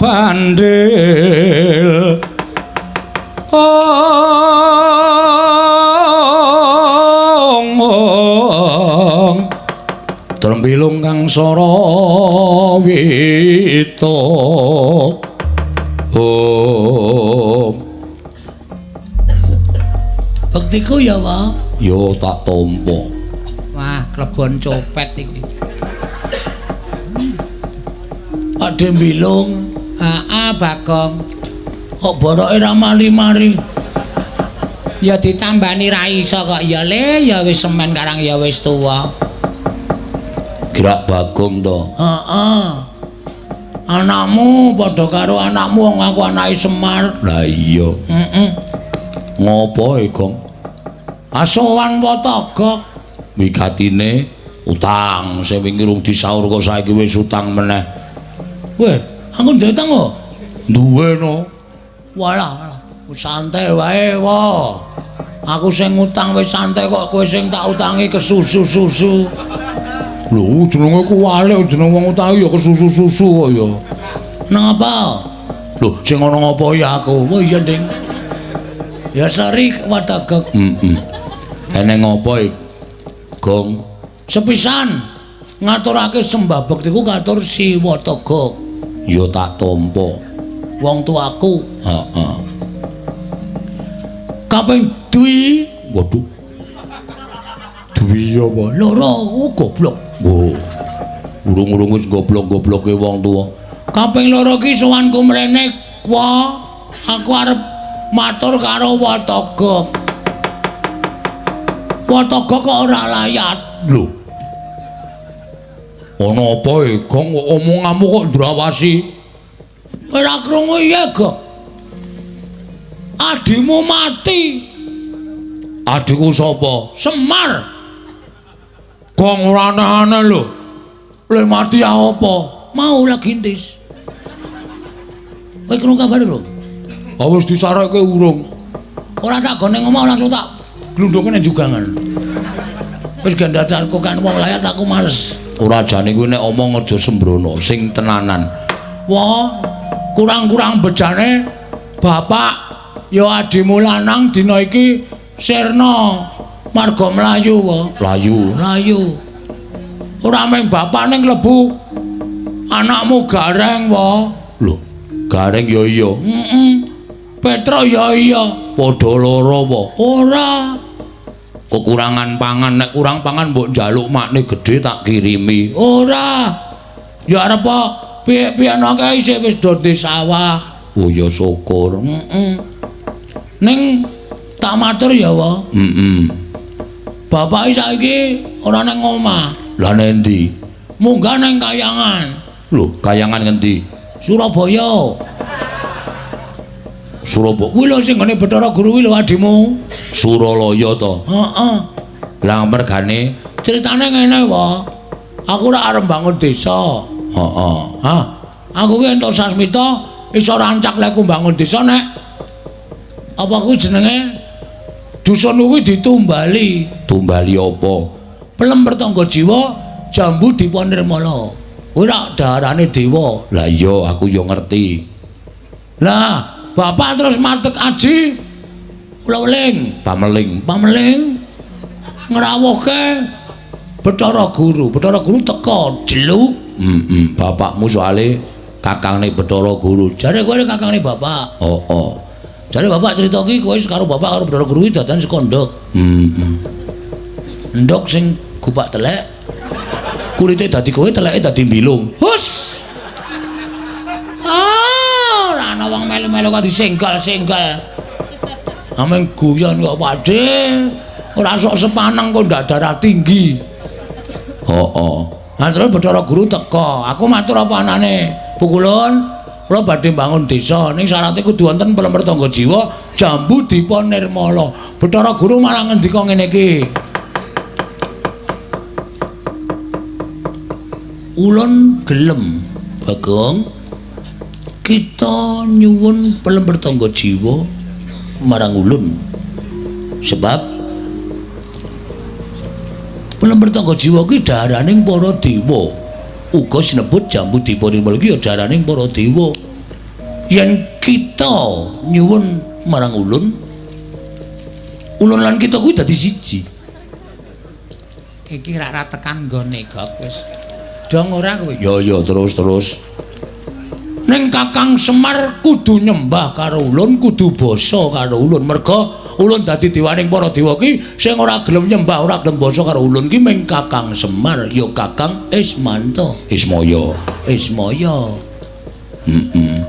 bandil ong ong trembilung kang sora wito om. Bektiku ya, Pak. Yo tak tampa. Wah, klebon copet iki. Pak Dembilung, heeh Bagong. Kok boroke ra mari-mari? Ya ditambani ra iso kok ya le, ya wis semen karang ya wis tuwa. Gerak Bagong to. Heeh. Anakmu padha karo anakmu wong aku anake Semar. Lah iya. Heeh. Ngopo e, Gong? Asowan Watogok wigatine utang sing wingi rung disaur kok saiki wis utang meneh. Weh, aku duwe utang kok. Duwe no. Walah, santai wae wa. Aku sing ngutang wis santai kok kowe sing tak utangi kesusu-susu. Lho, jenenge kuwalik jeneng wong utangi ya kesusu-susu kok ya. Nang apa? Lho, sing ana ngapa ya aku? Oh iya, Ding. Ya sorry Watogok. Heeh. Eneng apa iki, Gong? Sepisan ngaturake sembah bektiku katur si Watogok. Ya tak tampa. Wong tuaku. Heeh. Kaping dwi, waduh. Dwi apa? Loro, oh, goblok. Oh. Urung-urung wis goblok-gobloke wong tuwa. Kaping loro ki sowanku mrene, kwa aku arep matur karo Watogok. Watogok kok ora layat. Lho. Ana apa e, Gong? Kok omonganmu kok ndrawasi? Ora krungu iya, Gong. Adimu mati. Adikku sapa? Semar. Gong ora aneh-aneh lho. Le mati ya apa? Mau lagi entis. Kowe krungu kabar lho? Ah wis disareke urung. Ora tak gone ngomong langsung tak glundungke nang jugangan. Wis gandacarku kan wong layat aku males. Ora jane kuwi nek omong aja sembrono, sing tenanan. Wah, kurang-kurang bejane bapak ya adimu lanang dina iki sirna marga mlayu wae. Mlayu. Mlayu. Ora mung bapak ning klebu anakmu Gareng wae. Lho, Gareng ya iya. Heeh. Petro ya iya. Padha lara apa? Ora. Kekurangan pangan, nek kurang pangan mbok njaluk makne gedhe tak kirimi. Ora. Ya arep piye-piye kae isih wis do di sawah. Oh ya syukur. Heeh. Ning tak matur ya wa. Heeh. Bapak saiki ora nang omah. Lah nendi? Munggah nang Kayangan. Lho, Kayangan ngendi? Surabaya. Surabaya. Kuwi lho sing nggone Bathara Guru kuwi lho adimu. Suralaya to? Heeh. Lah mergane critane ngene wae. Aku ora arep bangun desa. Heeh. Ha. Aku ki entuk sasmita iso rancak lek mbangun desa nek apa kuwi jenenge dusun kuwi ditumbali. Tumbali apa? Pelem pertangga jiwa jambu dipa nirmala. Kuwi rak daharane dewa. Lah iya aku ya ngerti. Lah bapak terus matek aji Kula weling, pameling, pameling ngrawuhke Bathara Guru. Bathara Guru teka jeluk. Heeh, bapakmu soalé kakangne Bathara Guru. Jare kowe kakangne bapak. Heeh. Jare bapak cerita ki kowe karo bapak karo Bathara Guru iki dadan saka ndhok. Heeh. Ndhok sing gupak telek. Kulite dadi kowe, teleke dadi mbilung. Hus. Ah, ora ana wong melu-melu kok disenggal-senggal. Ameng guyon kok Pakde. Ora sok sepaneng kok ndak darah tinggi. Heeh. Lah terus Bathara Guru teka. Aku matur apa anane? Pukulun, kula badhe mbangun desa ning syarate kudu wonten pelemer tangga jiwa Jambu Dipa Nirmala. Bathara Guru malah ngendika ngene iki. Ulun gelem, Bagong. Kita nyuwun pelemer tangga jiwa marang ulun. Sebab pelemer tangga jiwa kuwi daharaning para dewa. Uga sinebut Jambu Dipa Nirmala iki ya daharaning para dewa. Yen kita nyuwun marang ulun, ulun lan kita kuwi dadi siji. Iki rak ra tekan nggone gok wis. Dong ora kowe? Ya ya terus terus. Ning Kakang Semar kudu nyembah karo ulun, kudu basa karo ulun. Merga ulun dadi dewaning para dewa ki sing ora gelem nyembah, ora gelem basa karo ulun ki ming Kakang Semar, ya Kakang Ismanto. Ismaya. Ismaya. Heeh.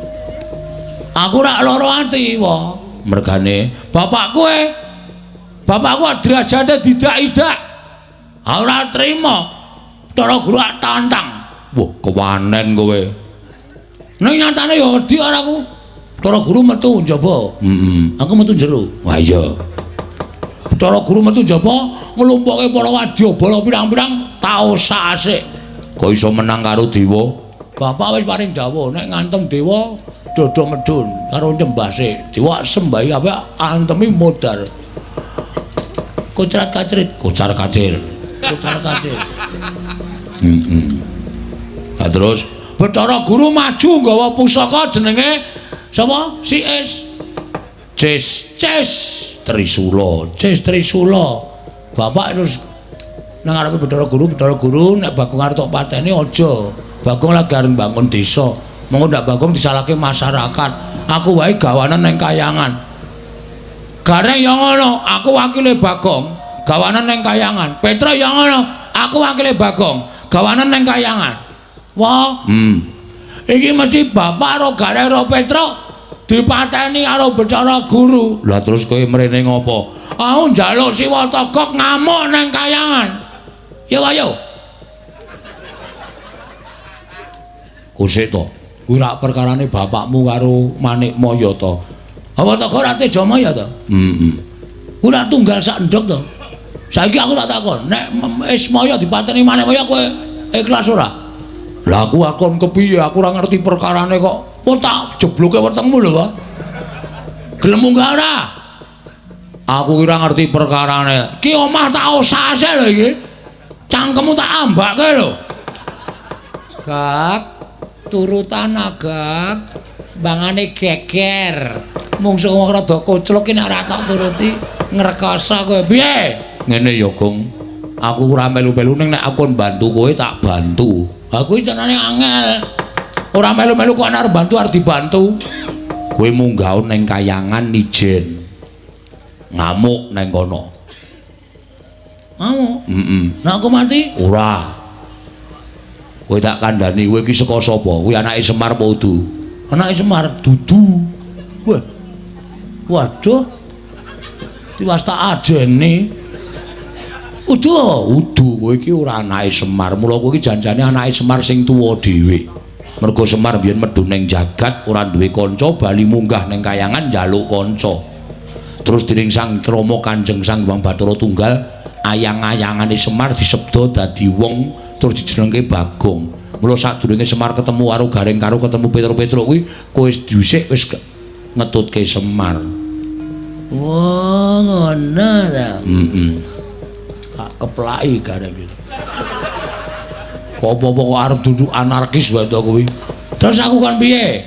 Aku rak lara ati, wa. Mergane bapak kowe. Bapakku derajate didak-idak. Ora trima. Bathara Guru ak tantang. Wah, kewanen kowe. Ning nyatane ya wedi ora aku. Bathara Guru metu njaba. Heeh. Aku metu jero. Wah iya. Bathara Guru metu njaba nglumpukke para wadyabala pirang-pirang taosak asik. Kok iso menang karo dewa? Bapak wis paring dawuh nek ngantem dewa dodo medhun karo nyembah sik. Dewa sembahi kabeh antemi modar. Kocat kacrit, kocar kacir. Kocar kacir. Heeh. Lah terus Bathara Guru maju nggawa pusaka jenenge sapa? Si Es. Ces, Ces Trisula, Ces Trisula. Bapak terus nang ngarepe Bathara Guru, Bathara Guru nek Bagong arep tok pateni aja. Bagong lagi arep mbangun desa. Mengko ndak Bagong disalahke masyarakat. Aku wae gawanan nang kayangan. Gareng ya ngono, aku wakile Bagong, gawanan nang kayangan. Petra ya ngono, aku wakile Bagong, gawanan nang kayangan. Wah, Iki mesti bapak karo Gareng karo Petra dipateni karo Bathara Guru. Lah terus kowe mrene ngopo? Aku njaluk Siwa Togok ngamuk nang kayangan. Yo ayo. Kusik to. Kuwi rak perkarane bapakmu karo Manikmaya to. Apa Togok ora Tejamaya to? Heeh. Kuwi rak tunggal sak endhog to. Saiki aku tak takon, nek Ismaya dipateni Manikmaya kowe ikhlas ora? Lah aku akon kepiye? Aku ora ngerti perkarane kok. Oh tak jebloke wetengmu lho, Pak. Gelem munggah ora? Aku ora ngerti perkarane. Ki omah tak osase lho iki. Cangkemmu tak ambake lho. Gak turutan agak bangane geger. Mungsuh wong rada koclok ki nek ora tak turuti ngrekoso kowe. Piye? Ngene ya, Gong. Aku ora melu-melu ning nek aku bantu kowe tak bantu. Aku iki jenenge angel. Ora melu-melu kok arep bantu arep dibantu. Kowe munggah ning kayangan ijen. Ngamuk nang kono. Ngamuk? Heeh. Nek aku mati? Ora. Kowe tak kandhani kowe iki saka sapa? Kuwi anake Semar apa udu? Anake Semar dudu. Wah. Waduh. Tiwas tak ajeni. Udu, udu kowe iki ora anake Semar. Mula kowe iki janjane anake Semar sing tuwa dhewe. Mergo Semar biyen medhun ning jagat ora duwe kanca, bali munggah ning kayangan njaluk kanca. Terus dening Sang Rama Kanjeng Sang Hyang Bathara Tunggal, ayang-ayangane Semar disebda dadi wong terus dijenengke Bagong. Mula sadurunge Semar ketemu karo Gareng karo ketemu Petro-Petro kuwi, kowe dhisik wis ngetutke Semar. Wah, ngono ta. Heeh. Tak keplaki Gareng iki. Apa-apa kok arep duduk anarkis wae to kuwi. Terus aku kon piye?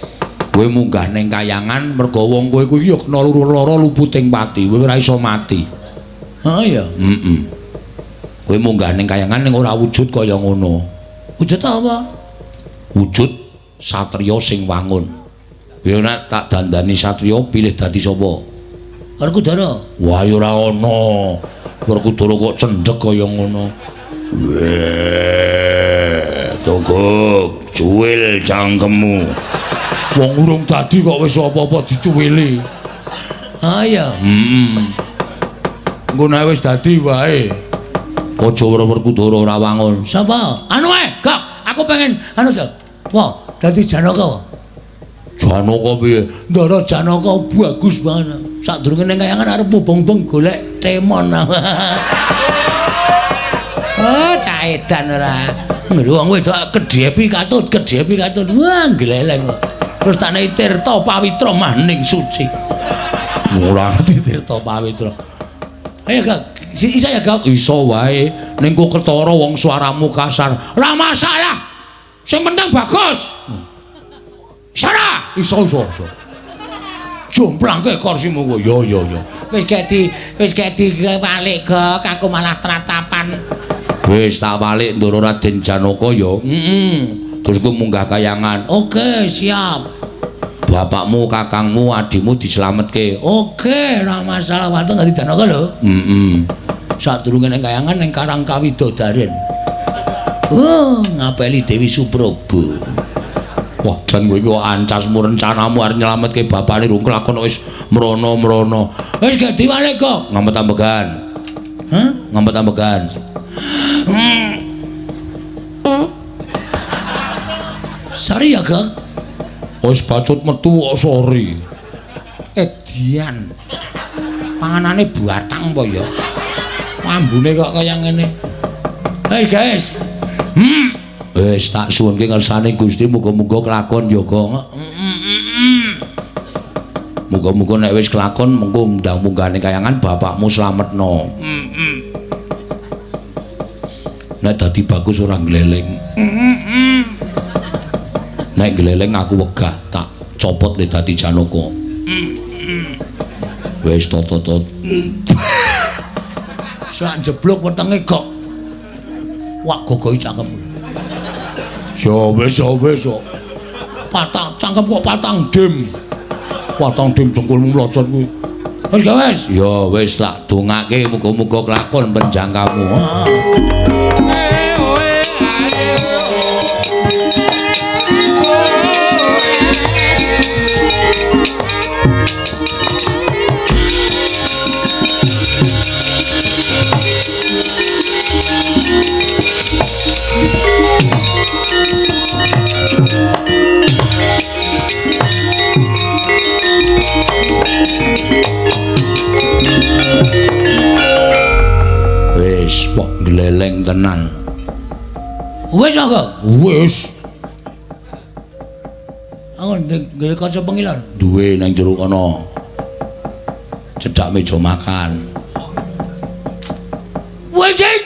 Kowe munggah ning kayangan mergo wong kowe kuwi ya kena lara luputing pati, kowe ora iso mati. Heeh ya. Heeh. Kowe munggah ning kayangan ning ora wujud kaya ngono. Wujud apa? Wujud satriya sing wangun. Ya nek tak dandani satriya pilih dadi sapa? Werkudara. Wah ya ora ana. Werkudara kok cendhek kaya ngono. Weh, togok, cuwil cangkemmu. Wong urung dadi kok wis apa-apa dicuwili. Ha iya. Heeh. Engko nek wis dadi wae. Aja Werkudara ora wangun. Sapa? Anu ae, Gok. Aku pengen anu, Sok. Wah, dadi Janaka. Janaka piye? Ndara Janaka bagus banget. Sadurunge ning kayangan arep mubeng-mubeng golek temon. Oh, cah edan ora. Ngene wong wedok kedhepi katut, kedhepi katut. Wah, gleleng kok. Terus tak nei Tirta Pawitra maning suci. Ora ngerti Tirta Pawitra. Ayo, Gok. Iso ya, Gok? Iso wae. Ning kok ketara wong suaramu kasar. Ora masalah. Sing penting bagus. Iso ora? Iso, iso, iso. Jomplangke kursimu kowe. Ya, ya, ya. Wis gek diwalik, Gok. Aku malah tratapan. Wis tak walik Ndara Raden Janaka ya. Heeh. Terus kowe munggah kayangan. Oke, siap. Bapakmu, kakangmu, adimu dislametke. Oke, ora masalah. Waton dadi Janaka lho. Heeh. Sadurunge ning kayangan ning Karang Kawidodaren. Oh, ngapeli Dewi Suprobo. Wah, jan kowe iki kok ancasmu rencanamu arep nyelametke bapakne rung kelakon wis mrono-mrono. Wis gak diwalik kok. Ngampet ambegan. Hah? Ngampet ambegan. Sorry ya, Gok. Wis bacut metu kok sorry. Edian. Panganane batang apa ya? Ambune kok kaya ngene. Hey guys. Wis tak suwunke ngersane Gusti muga-muga kelakon ya, Gong. Muga-muga nek wis kelakon mengko ndang munggahane kayangan bapakmu slametno. Nek dadi bagus ora gleleng. Nek gleleng aku wegah tak copot le dadi Janaka. Wis tot-tot. Sak jeblok wetenge gok. Wah gogohi cangkem. Ya wis ya wis kok. Patang cangkem kok patang dim. Patang dim dengkulmu mlocot kuwi. Wis gak wis? Ya wis tak dongake muga-muga kelakon penjangkamu. Wis kok gleleng tenan. Wis kok? Wis. Aku ndek kaca pengilon. Duwe nang jero kono. Cedhak meja makan. Wis.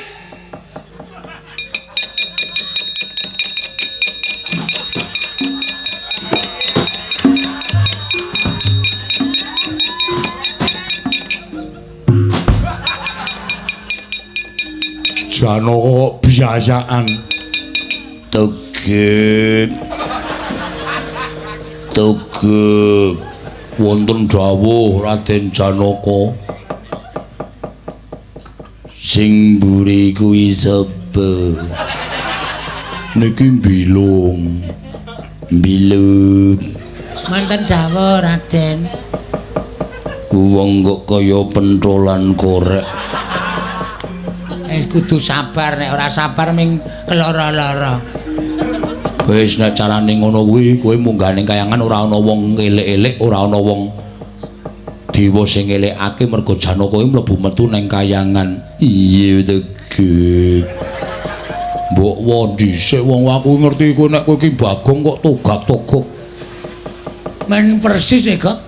Janaka kok biasaan. Tegek. Tegek. Wonten dawuh Raden Janaka. Sing mburi kuwi sapa? Niki mbilung. Mbilung. Wonten dawuh Raden. Wong kok kaya pentolan korek. Wis kudu sabar, nek ora sabar ming keloro-loro. Wis nek carane ngono kuwi, kowe munggah ning kayangan ora ana wong elek-elek, ora ana wong dewa sing ngelekake mergo Janaka kuwi mlebu metu ning kayangan. Iya tegek. Mbok wo dhisik wong aku ngerti kowe nek kowe iki Bagong kok togak-togok. Men persis e, Gok.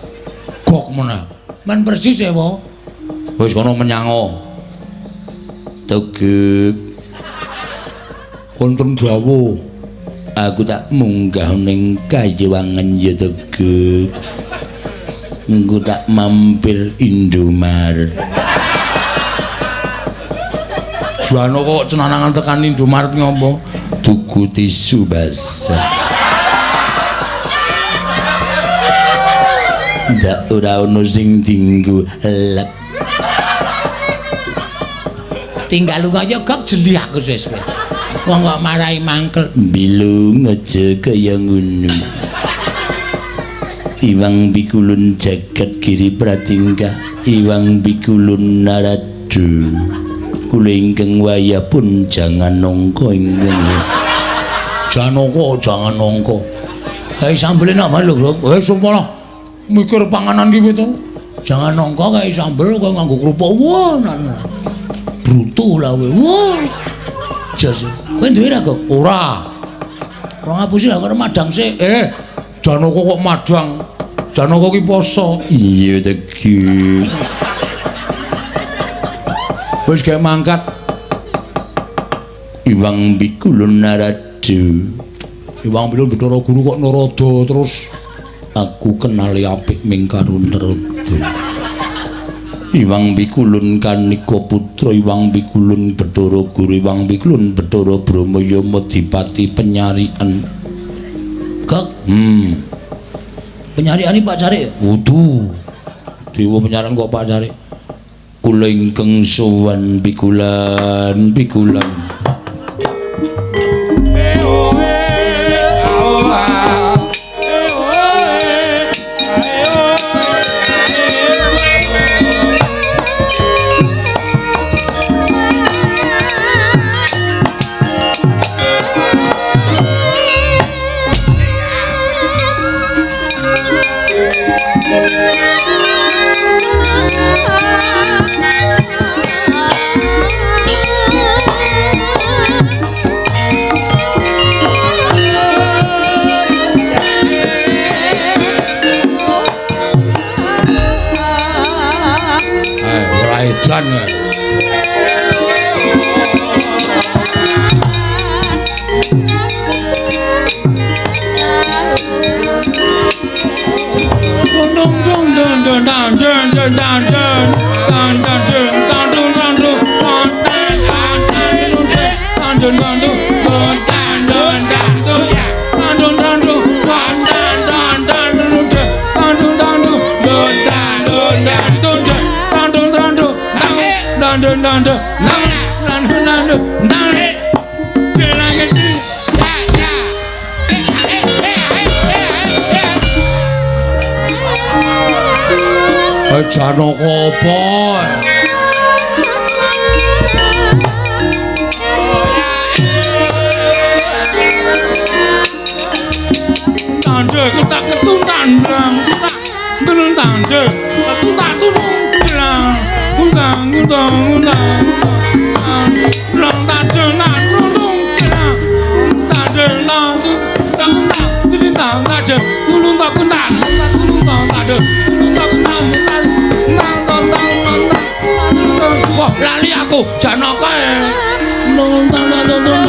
Gok meneh. Men persis e, wo. Wis kono menyango. Tegek. Wonten dawuh. Aku tak munggah ning Kayewangan ya Teguk. Engko tak mampir Indomaret. Janaka kok cenanangan tekan Indomaret ngopo? Tuku tisu basah. Ndak ora ono sing dinggo lep. Tinggal lunga ya gak jeli aku suwe-suwe. Wong kok marai mangkel bilung aja kaya ngono. Iwang bikulun jagat giri pratingkah, iwang bikulun naradu. Kula ingkang wayah pun jangan nongko ingkang. Janaka jangan nongko. Kae sambele napa lho, Bro? Eh sumpah mikir panganan ki to. Jangan nongko kae sambel kok nganggo kerupuk. Wah, nah. Brutu lah kowe. Wah. Jas. Kowe duwe ra, Gok? Ora. Ora ngapusi lah karo madang sik. Eh, Janaka kok madang. Janaka ki poso. Iya tegi. Wis gawe mangkat. Iwang bikulun naradu. Iwang bilun Bathara Guru kok narada terus aku kenali apik ming karo narada. Iwang bikulun kanika putra, iwang bikulun Bathara Guru, iwang bikulun Bathara Brahma Yama Dipati penyarian. Gak, Penyarian iki Pak Carik? Wudu. Dewa penyarian kok Pak Carik. Kula ingkang sowan pikulan pikulan. Janaka apa? Tandhe ketak ketun tandang ketak tulung tandhe ketun tak tulung jelang undang undang undang lang tandhe nang tulung jelang tandhe lang tang tang tang tandhe tulung tak tang tulung tang tandhe tulung tak tang tang tang tang tang. Wah, lali aku Janaka. Nang tang tang tang tang.